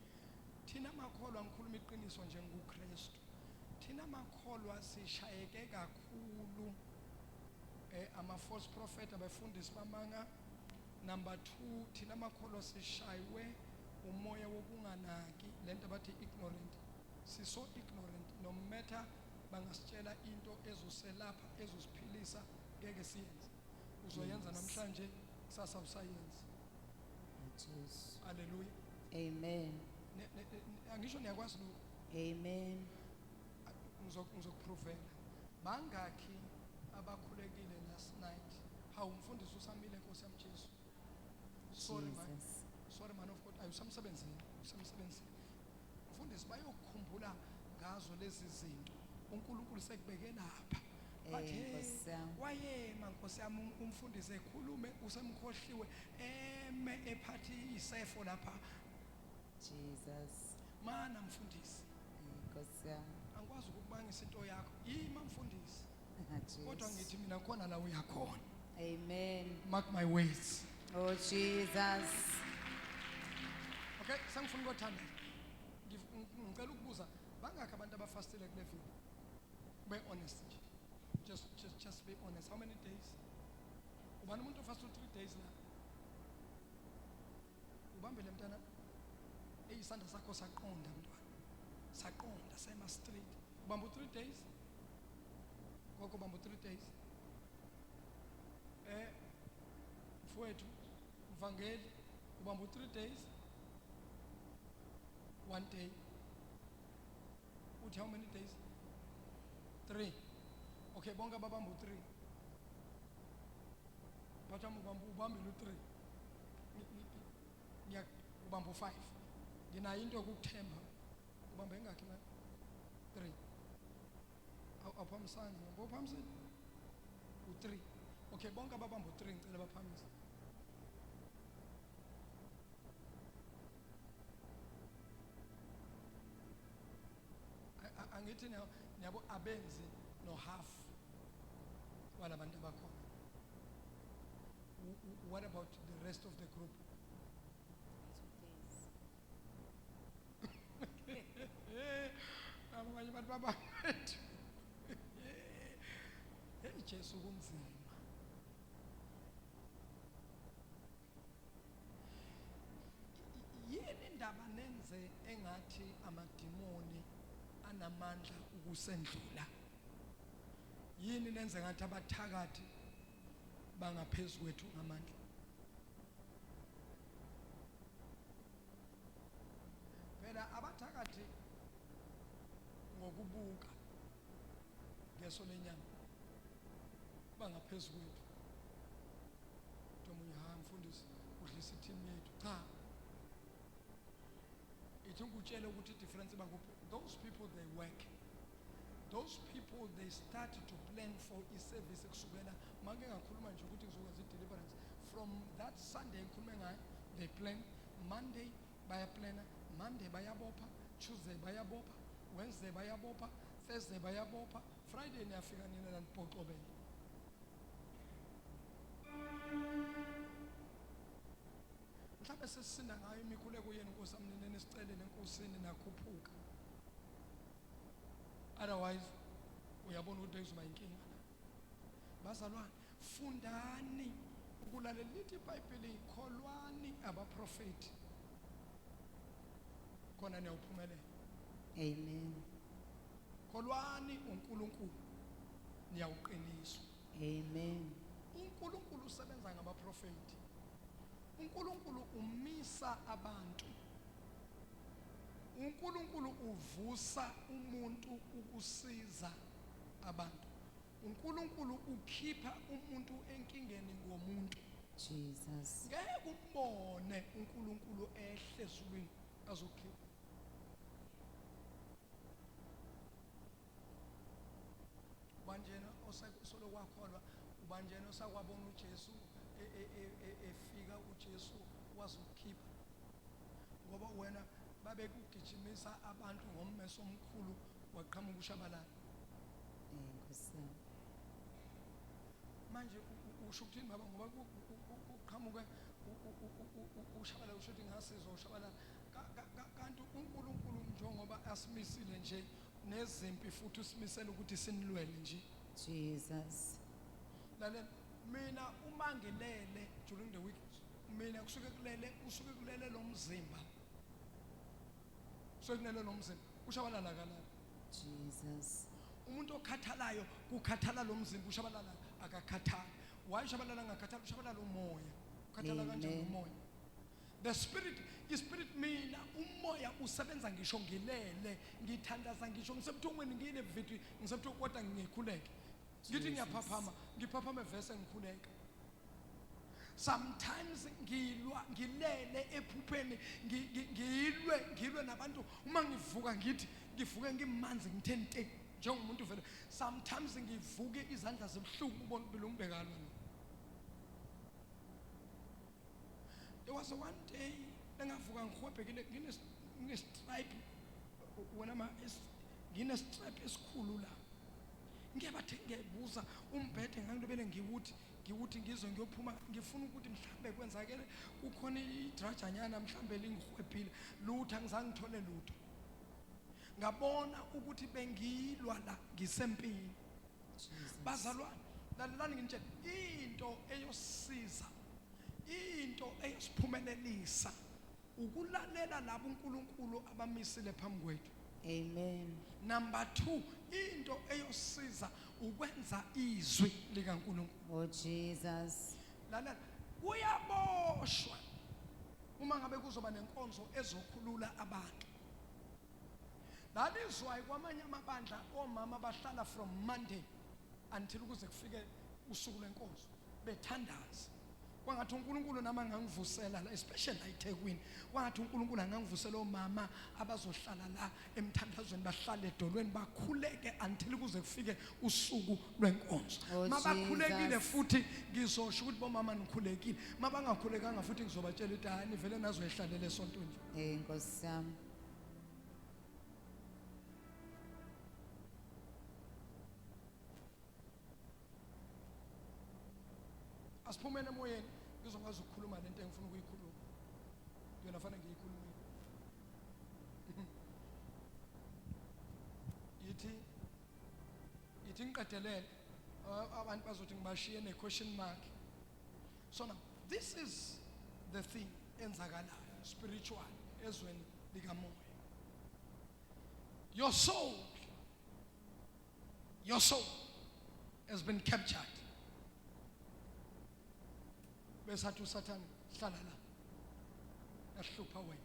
Thina makholwa, ngikhuluma iqiniso njengoKristu, thina makholwa sishayeke kakhulu ama false prophet, abafundisi bamanga. Number 2, thina makholwa sishaywe umoya wokunganaki, lento abathi ignorant. Siso ignorant, no matter bangasitshela into ezoselapha, ezosiphilisa, ngeke siyenze. Uzoyenza namhlanje, kusasa usayenzi. Jesu. Haleluya. Amen. Angisho niyakwazi lokho. Amen. Ngizokuprovela. Bangakhi abakhulekile last night? Hawu, umfundisi usamile, Nkosi yami Jesu. Sorry man. Jesus. Sorry man of God, ayusamsebenzini, usamsebenzini. Mfundisi, bayokukhumbula ngazo lezi zinto. uNkulunkulu sekubeke lapha. Bathi, Eh, "Hey, Nkosi yami. wayema Nkosi yami umfundisi ekhulume usemkhohliwe eme ephathi isefo lapha." Jesus. Mana mfundisi. Eh, Nkosi yami. Angikwazi ukukubangisa into yakho. Yima mfundisi. Kodwa Jesus. ngithi mina khona la uyakhona. Amen. Mark my words. Oh Jesus. Okay, sengifuna ukuthandaza. Ngicela ukubuza, bangakhi abantu abafastile kule viki? Be honest nje. Just be honest. How many days? Ubani umuntu ofasta 3 days la? Ubambele mntana. Hey, isandla sakho saqonda mntwana. Saqonda sema straight. Ubamba 3 days? Gogo, ubamba 3 days. Mfowethu, mvangeli, ubamba 3 days. 1 day. Uthi how many days? 3. Okay, bonke ababamba u3. Bathi ubambile u3. Ngiya ubamba u5. Nginayo into yokukuthemba. Ubambe engakhi manje? 3. Awuphamisanga, ngoba uphamisile? U3. Okay, bonke ababamba u3 ngicela baphamise. Angithi niyabo abenzi no half walabantu abakhona. What about the rest of the group? 2 days. Abanye abantu babethu. Hey Jesu, kunzima. Yini indaba nenze engathi amadimoni anamandla ukusendlula? Yini nenze ngathi abathakathi bangaphezulu kwethu ngamandla? Phela abathakathi ngokubuka ngeso lenyama bangaphezulu kwethu. Omunye, ha mfundisi, udlisa i-team yethu. Cha, ithi ngikutshele ukuthi i-difference bakuphi. Those people, they work. Those people, they start to plan for i-service kusukela make ngakhuluma nje ukuthi ngizokwenza i-deliverance. From that Sunday ngikhulume ngayo, they plan. Monday bayaplana, Monday bayabopha, Tuesday bayabopha, Wednesday bayabopha, Thursday bayabopha, Friday niyafika nina nanibhoxobele. Mhlawumbe sesisinda ngayo imikhuleko yenu, Nkosi yami, nina nisicelele enkosini nakhuphuka. Otherwise uyabona ukuthi bekuzoba inkinga la. Bazalwane, fundani ukulalela. Lithi iBhayibheli, kholwani abaprofeti khona niyawuphumelela. Amen. Kholwani uNkulunkulu, niyawuqiniswa. Amen. uNkulunkulu usebenza ngabaprofeti. uNkulunkulu umisa abantu. uNkulunkulu uvusa umuntu ukusiza abantu. uNkulunkulu ukhipha umuntu enkingeni ngomuntu. Jesus. Ngeke umbone uNkulunkulu ehle ezulwini azokhipha. Ubanjena osolo kwakholwa, ubanjena osakwabona uJesu efika, uJesu wazokhipha. Ngoba wena babekugijimisa abantu ngommeso omkhulu, waqhamuka ushabalala. Nkosi yami. Manje usho ukuthini baba? Ngoba kuqhamuke ushabalala, usho ukuthi ngasizwa ushabalala. Kanti uNkulunkulu njengoba asimisile nje nezimpi, futhi usimisele ukuthi sinilwele nje. Jesus. Lalela, mina uma ngilele during the week, mina kusuke kulele lo mzimba. Kusuke kulele lo mzimba. Ushabalala kalala. Jesus. Umuntu okhathalayo kukhathala lo mzimba, ushabalala akakhathali. Why ushabalala angakhathali? Ushabalala umoya. Ukhathala kanjani Amen. umoya? The spirit Ispirit mina umoya usebenza ngisho ngilele, ngithandaza ngisho ngisebuthongweni ngile video ngisebuthongweni kodwa ngikhuleke. Ngithi ngiyaphaphama, ngiphaphame vese ngikhuleka. Sometimes ngilwa ngilele ephupheni ngilwe ngilwe nabantu uma ngivuka ngithi ngivuke ngimanzi ngithe nte njengomuntu vele. Sometimes ngivuke izandla zibuhlungu ubona ubelungibekalwa lo. There was one day engavuka ngihwebhekile ngine stripe wena ma ngine stripe esikhulu la. Ngiyabathe ngiyabuza umbhede ngangilobele ngiwuthi ngiwuthi ngizwe ngiyophuma ngifuna ukuthi mhlambe kwenzakele kukhona idrajanyana mhlambe lingihwebhile lutho angizange ngithole lutho. Ngabona ukuthi bengilwa la ngisempini. Bazalwane, lalelani nginitshele into eyosiza, into eyosiphumelelisa ukulalela labo uNkulunkulu abamisile phambi kwethu. Amen. Number 2, into eyosiza ukwenza izwi likaNkulunkulu. Oh Jesus. Lalela, kuyaboshwa uma ngabe kuzoba nenkonzo ezokhulula abantu. Lalizwayo kwamanye amabandla omama bahlala from Monday until kuze kufike usuku lwenkonzo bethandaza. Kwangathi uNkulunkulu nami angangivusela la, especially la eThekwini, kwangathi uNkulunkulu angangivusela omama abazohlala la emthandazweni, bahlale edolweni bakhuleke until kuze kufike usuku lwenkonzo. Oh, Mabakhulekile Jesus. futhi ngizosho ukuthi bomama nikhulekile, mabangakhulekanga futhi ngizobatshela ukuthi hayi nivele nazoyihlalela esontweni. Eh Nkosi yami. Asiphumele emoyeni ngizokwazi ukukhuluma lento engifuna ukuyikhuluma. Yona fanele ngiyikhulume. Yithi yithi ngiqedelele abantu bazothi ngibashiye ne question mark. So now this is the thing enzakalayo spiritual ezweni likamoya. Your soul has been captured. Besathi uSathane hlala la, yahlupha wena.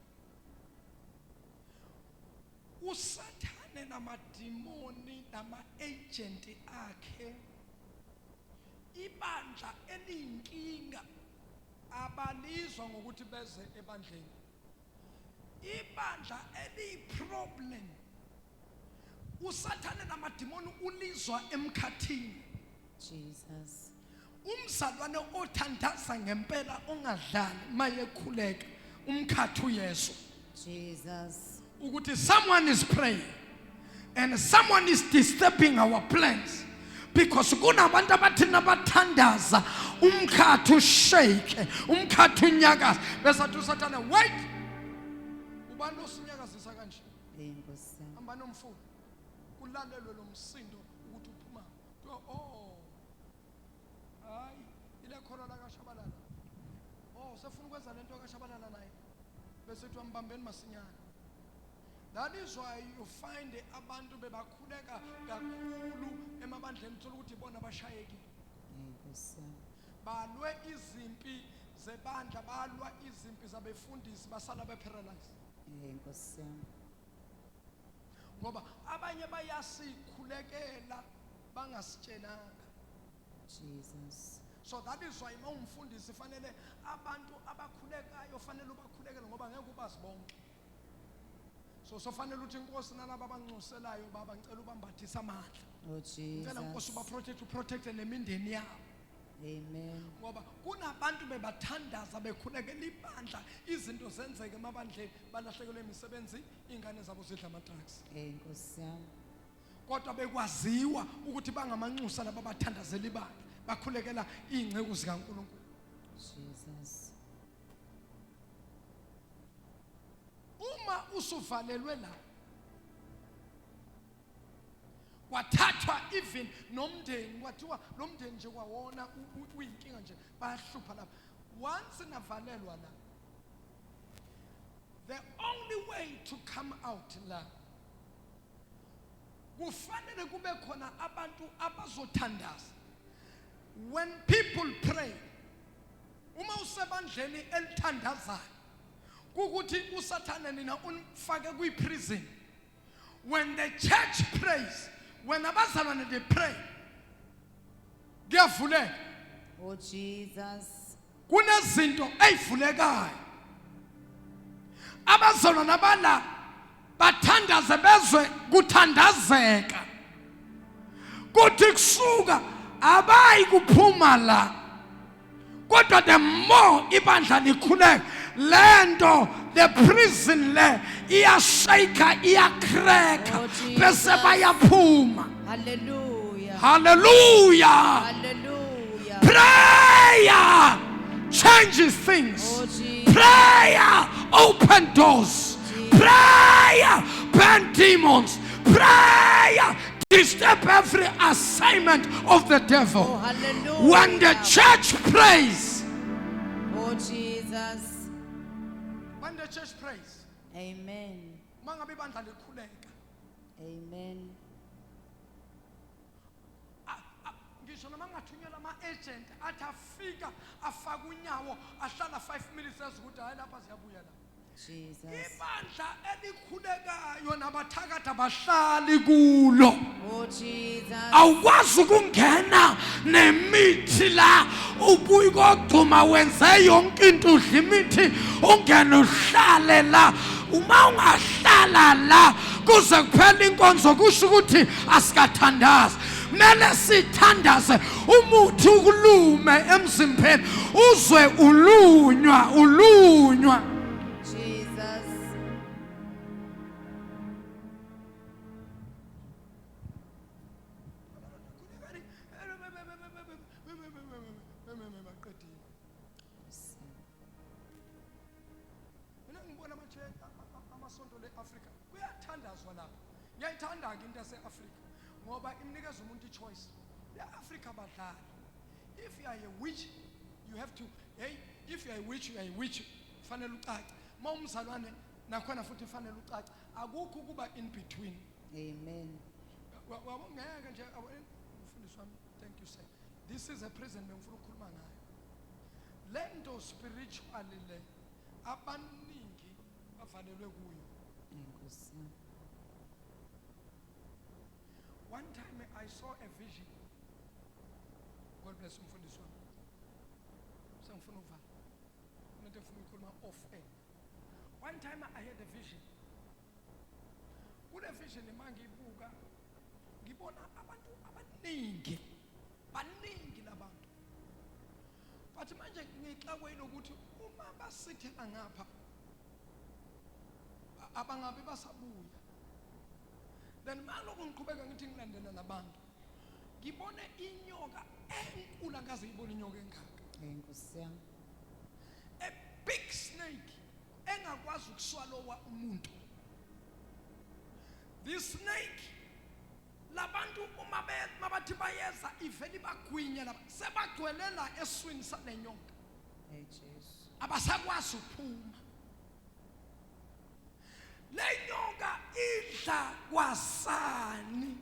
uSathane namadimoni nama-agent akhe, ibandla eliyinkinga abalizwa ngokuthi beze ebandleni. Ibandla eliyiproblem uSathane namadimoni ulizwa emkhathini. Jesus. Umzalwane othandaza ngempela ongadlali mayekhuleka umkhathi uYesu. Jesus. Ukuthi someone is praying and someone is disturbing our plans, because kunabantu abathi nabathandaza umkhathi ushake, umkhathi unyakaza, bese athi uSathane wait, ubani osinyakazisa kanje? Eh Nkosi yami. Hamba nomfula kulalelwe lo msindo ukuthi uphuma. Kuthiwa, oh hayi ile khona la kaShabalala, oh sefuna ukwenza lento kaShabalala naye, bese kuthiwa mbambeni masinyane. That is why you find abantu bebakhuleka kakhulu emabandleni, uthola ukuthi ibona abashayekile. Eh Nkosi yami. Balwe izimpi zebandla, balwa izimpi zabefundisi, basala beparalyzed. Eh Nkosi yami. Ngoba abanye bayasikhulekela bangasitshelanga. Jesus. So that is why uma umfundisi fanele abantu abakhulekayo fanele ubakhulekele, ngoba ngeke ubazi bonke. So sofanele uthi inkosi nalabo abanxuselayo baba ngicela ubambathise amandla. Oh Ngicela Nkosi Jesus. ubaprotect, uprotect nemindeni yabo. Amen. Ngoba kunabantu bebathandaza bekhulekela ibandla, izinto zenzeke emabandleni, balahlekelwe imisebenzi, ingane zabo zidla ama-drugs. Eh Nkosi yami. Kodwa bekwaziwa ukuthi bangamanxusa laba abathandazela ibandla, bakhulekela iy'nceku zikaNkulunkulu. Jesus. Uma usuvalelwe la, kwathathwa even nomndeni, kwathiwa lo mndeni nje kwawona uyinkinga nje, bayahlupha lapha. Once navalelwa la, the only way to come out la, kufanele kube khona abantu abazothandaza. When people pray, uma usebandleni elithandazayo, Kukuthi usathane nina unifake kwi-prison. When the church prays, when abazalwane they pray, kuyavuleka. Oh Jesus. Kunezinto ey'vulekayo. Abazalwane abala bathandaze bezwe kuthandazeka. Kuthi kusuka abayi kuphuma la. Kodwa the more ibandla likhuleka, lento the prison le iyashake, iyacrack, Oh, Jesus. bese bayaphuma. Hallelujah. Hallelujah. Hallelujah. Prayer changes things. Oh Jesus. Prayer open doors. Prayer burn demons. Prayer disturb every assignment of the Oh devil. hallelujah. When the church prays, Oh Jesus. when the church prays, Amen. mangabe ibandla likhuleka, Amen. Ngisho noma ngathunyelwa ama-agent athi afika afaka unyawo ahlala 5 minutes azi ukuthi hayi lapha ziyabuya la. Jesus. Ibandla elikhulekayo nabathakathi abahlali kulo. Oh Jesus. Awukwazi ukungena nemithi la ubuye kogcuma wenze yonke into udla imithi ungene uhlale la. Uma ungahlala la kuze kuphela inkonzo kusho ukuthi asikathandazi. Kumele sithandaze umuthi ukulume emzimbeni uzwe ulunywa ulunywa. Jesus. Mina ngibona amasonto le-Afrika kuyathandazwa lapha. Ngiyayithanda-ke into yase-Afrika ngoba imnikeza umuntu i-choice. Le-Afrika badlali. If you are a witch, you have to, hey, if you are a witch, you are a witch. Fanele ucace. Uma umzalwane nakhona futhi fanele ucace. Akukho ukuba in between. Amen. Wabo ngeke nje mfundisi wami, thank you sir. This is a prison bengifuna ukukhuluma ngayo. Lento spiritually le abaningi bavalelwe kuyo. Nkosi yami. One time I saw a vision. God bless umfundisi wami. Sengifuna ukuvala. Kunento engifuna ukuyikhuluma off air. One time I had a vision. Kule vision mangiyibuka ngibona abantu abaningi. Baningi labantu. But manje ngixakwe ukuthi uma basithela ngapha abangabe basabuya. Then maloku ngiqhubeka ngithi ngilandela labantu. Ngibone inyoka enkulu angaze ngibone inyoka engaka. Nkosi yami. A big snake engakwazi ukuswallowa umuntu. This snake labantu uma mabathi bayeza ivele ibagwinya laba sebagcwelela eswini salenyoka. Hey Jesu. Abasakwazi ukuphuma. Le nyoka idla kwasani.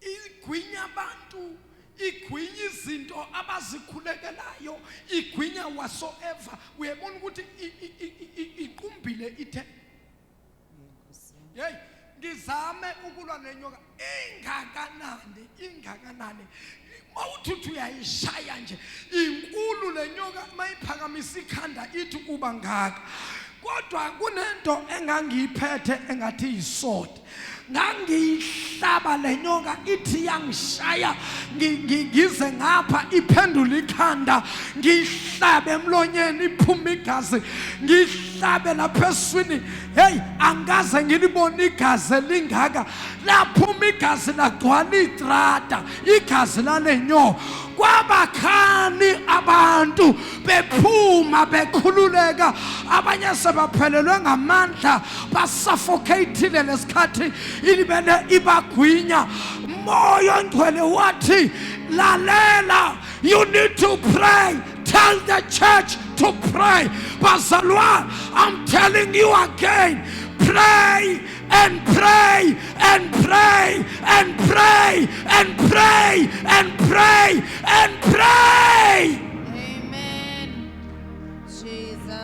Igwinya abantu, igwinya izinto abazikhulekelayo, igwinya whatsoever. Uyabona ukuthi iqumbile ithe. Nkosi yami. Hey, ngizame ukulwa nenyoka ingakanani, ingakanani. Mawuthi uyayishaya nje, inkulu lenyoka mayiphakamisa ikhanda ithi kuba ngaka. Kodwa kunento engangiyiphethe engathi yisword. Ngangiyihlaba lenyoka ithi yangishaya ngize ngapha iphendula ikhanda, ngiyihlabe emlonyeni iphume igazi, ngiyihlabe lapha eswini. Hey, angaze ngilibone igazi elingaka. Laphuma igazi lagcwala itrata, igazi lalenyoka. Kwabakhani abantu bephuma bekhululeka, abanye sebaphelelwe ngamandla, basuffocatile lesikhathi ilibele ibagwinya. Moya ongcwele wathi lalela, you need to pray. Tell the church to pray. Bazalwane, I'm telling you again, pray and pray and pray and pray and pray and pray and pray. Amen. Jesus.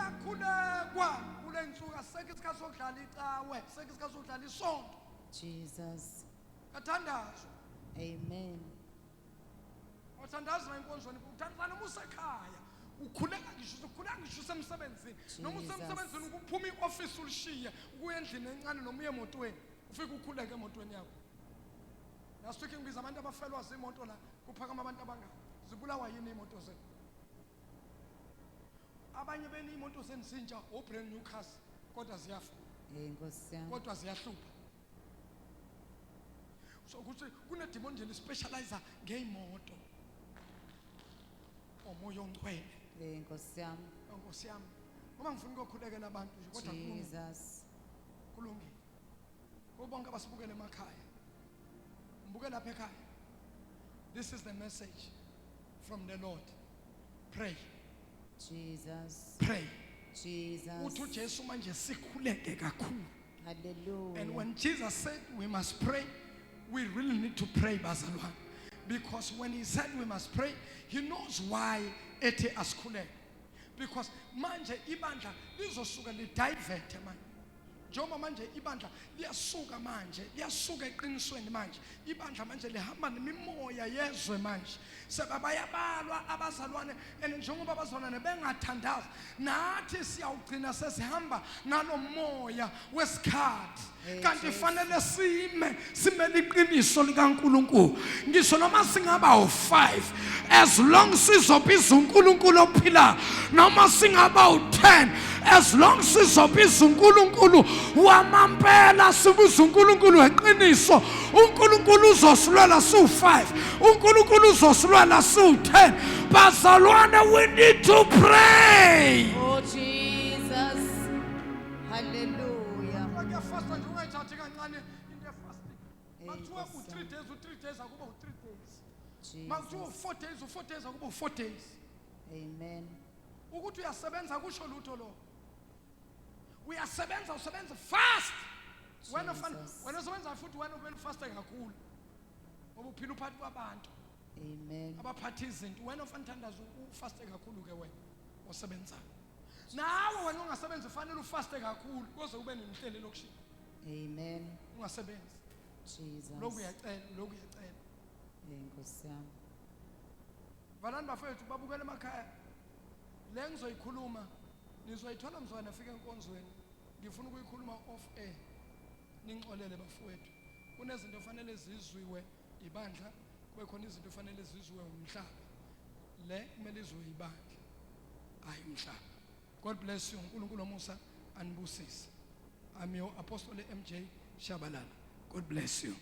Kuyakhulekwa kule nsuku, asekho isikhathi sokudlala icawe, sekho isikhathi sokudlala isonto. Jesus. Kathandazwa. Amen. Awuthandazi enkonzweni, uthandaza noma usekhaya. Ukhuleka ngisho, ukhuleka ngisho usemsebenzini. Noma Jesus. usemsebenzini ukuphuma i-office ulishiye, ukuya endlini encane noma uye emotweni. Ufike ukhuleke emotweni yakho. Last week ngibiza abantu abafelwa zimoto la, kuphakama abantu abangaka. Zibulawa yini imoto zenu? Abanye beni imoto zenu zintsha, o brand new cars, kodwa ziyafa. Hey Nkosi yami. Kodwa ziyahlupha. So ukuthi kunedemon nje lispecialize ngeimoto. Omoya ongcwele. Hey Nkosi yami. Nkosi yami. Ngoba ngifuna ukukhulekela abantu nje kodwa kulungile. Jesus. Kulungile. Bonke abasibukele emakhaya. Mbuke lapha ekhaya. This is the message from the Lord. Pray. Jesus. Pray. Jesus. Uthi uJesu manje sikhuleke kakhulu. Hallelujah. And when Jesus said we must pray, we really need to pray, bazalwane. Because when he said we must pray, he knows why ethe asikhuleke. Because manje ibandla lizosuka lidivert manje. Njengoba manje ibandla liyasuka manje, liyasuka eqinisweni manje. Ibandla manje lihamba nemimoya yezwe manje. Sebayabalwa abazalwane, and njengoba abazalwane bengathandazi, nathi siyawugcina sesihamba nalomoya wesikhathi. Hey, Kanti Jesu. fanele sime, simele iqiniso likaNkuluNkulu. Ngisho noma singaba u5, as long sizobiza uNkulunkulu ophila, noma singaba u10, as long sizobiza uNkulunkulu wamampela, sibiza uNkulunkulu weqiniso, uNkulunkulu uzosilwela siu5, uNkulunkulu uzosilwela siu10. Bazalwane, we need to pray. Oh Jesus. Hallelujah. Kuyafastwa nje, ungayithathi kancane into efasting. Hey, Makuthiwa Nkosi u3 yami. days, u3 days akuba u3 days. Makuthiwa Jesus. u4 days, u4 days akuba u4 days. Amen. Ukuthi uyasebenza kusho lutho lo. Uyasebenza, usebenza fast. Wena ufana Jesus. wena usebenza futhi wena kumele ufaste kakhulu. Ngoba uphila uphathi kwabantu Amen. abaphatha izinto. Wena ufana thandaza ufaste kakhulu ke wena osebenzayo. Nawe wena ungasebenzi ufanele ufaste kakhulu kuze ube nemhleli elokishini. Amen. Ungasebenzi. Jesus. Lokhu uyacela, lokhu uyacela. Hey Nkosi yami. Valani bafethu, babukele emakhaya. Le ngizoyikhuluma nizoyithola mzwana afika enkonzweni. Ngifuna ukuyikhuluma off air. Ningixolele bafowethu. Kunezinto ofanele zizwiwe ibandla, kube khona izinto ofanele zizwiwe umhlaba. Le kumele izwe ibandla, hayi umhlaba. God bless you. uNkulunkulu omusa anibusise. I'm your Apostle MJ Shabalala. God bless you.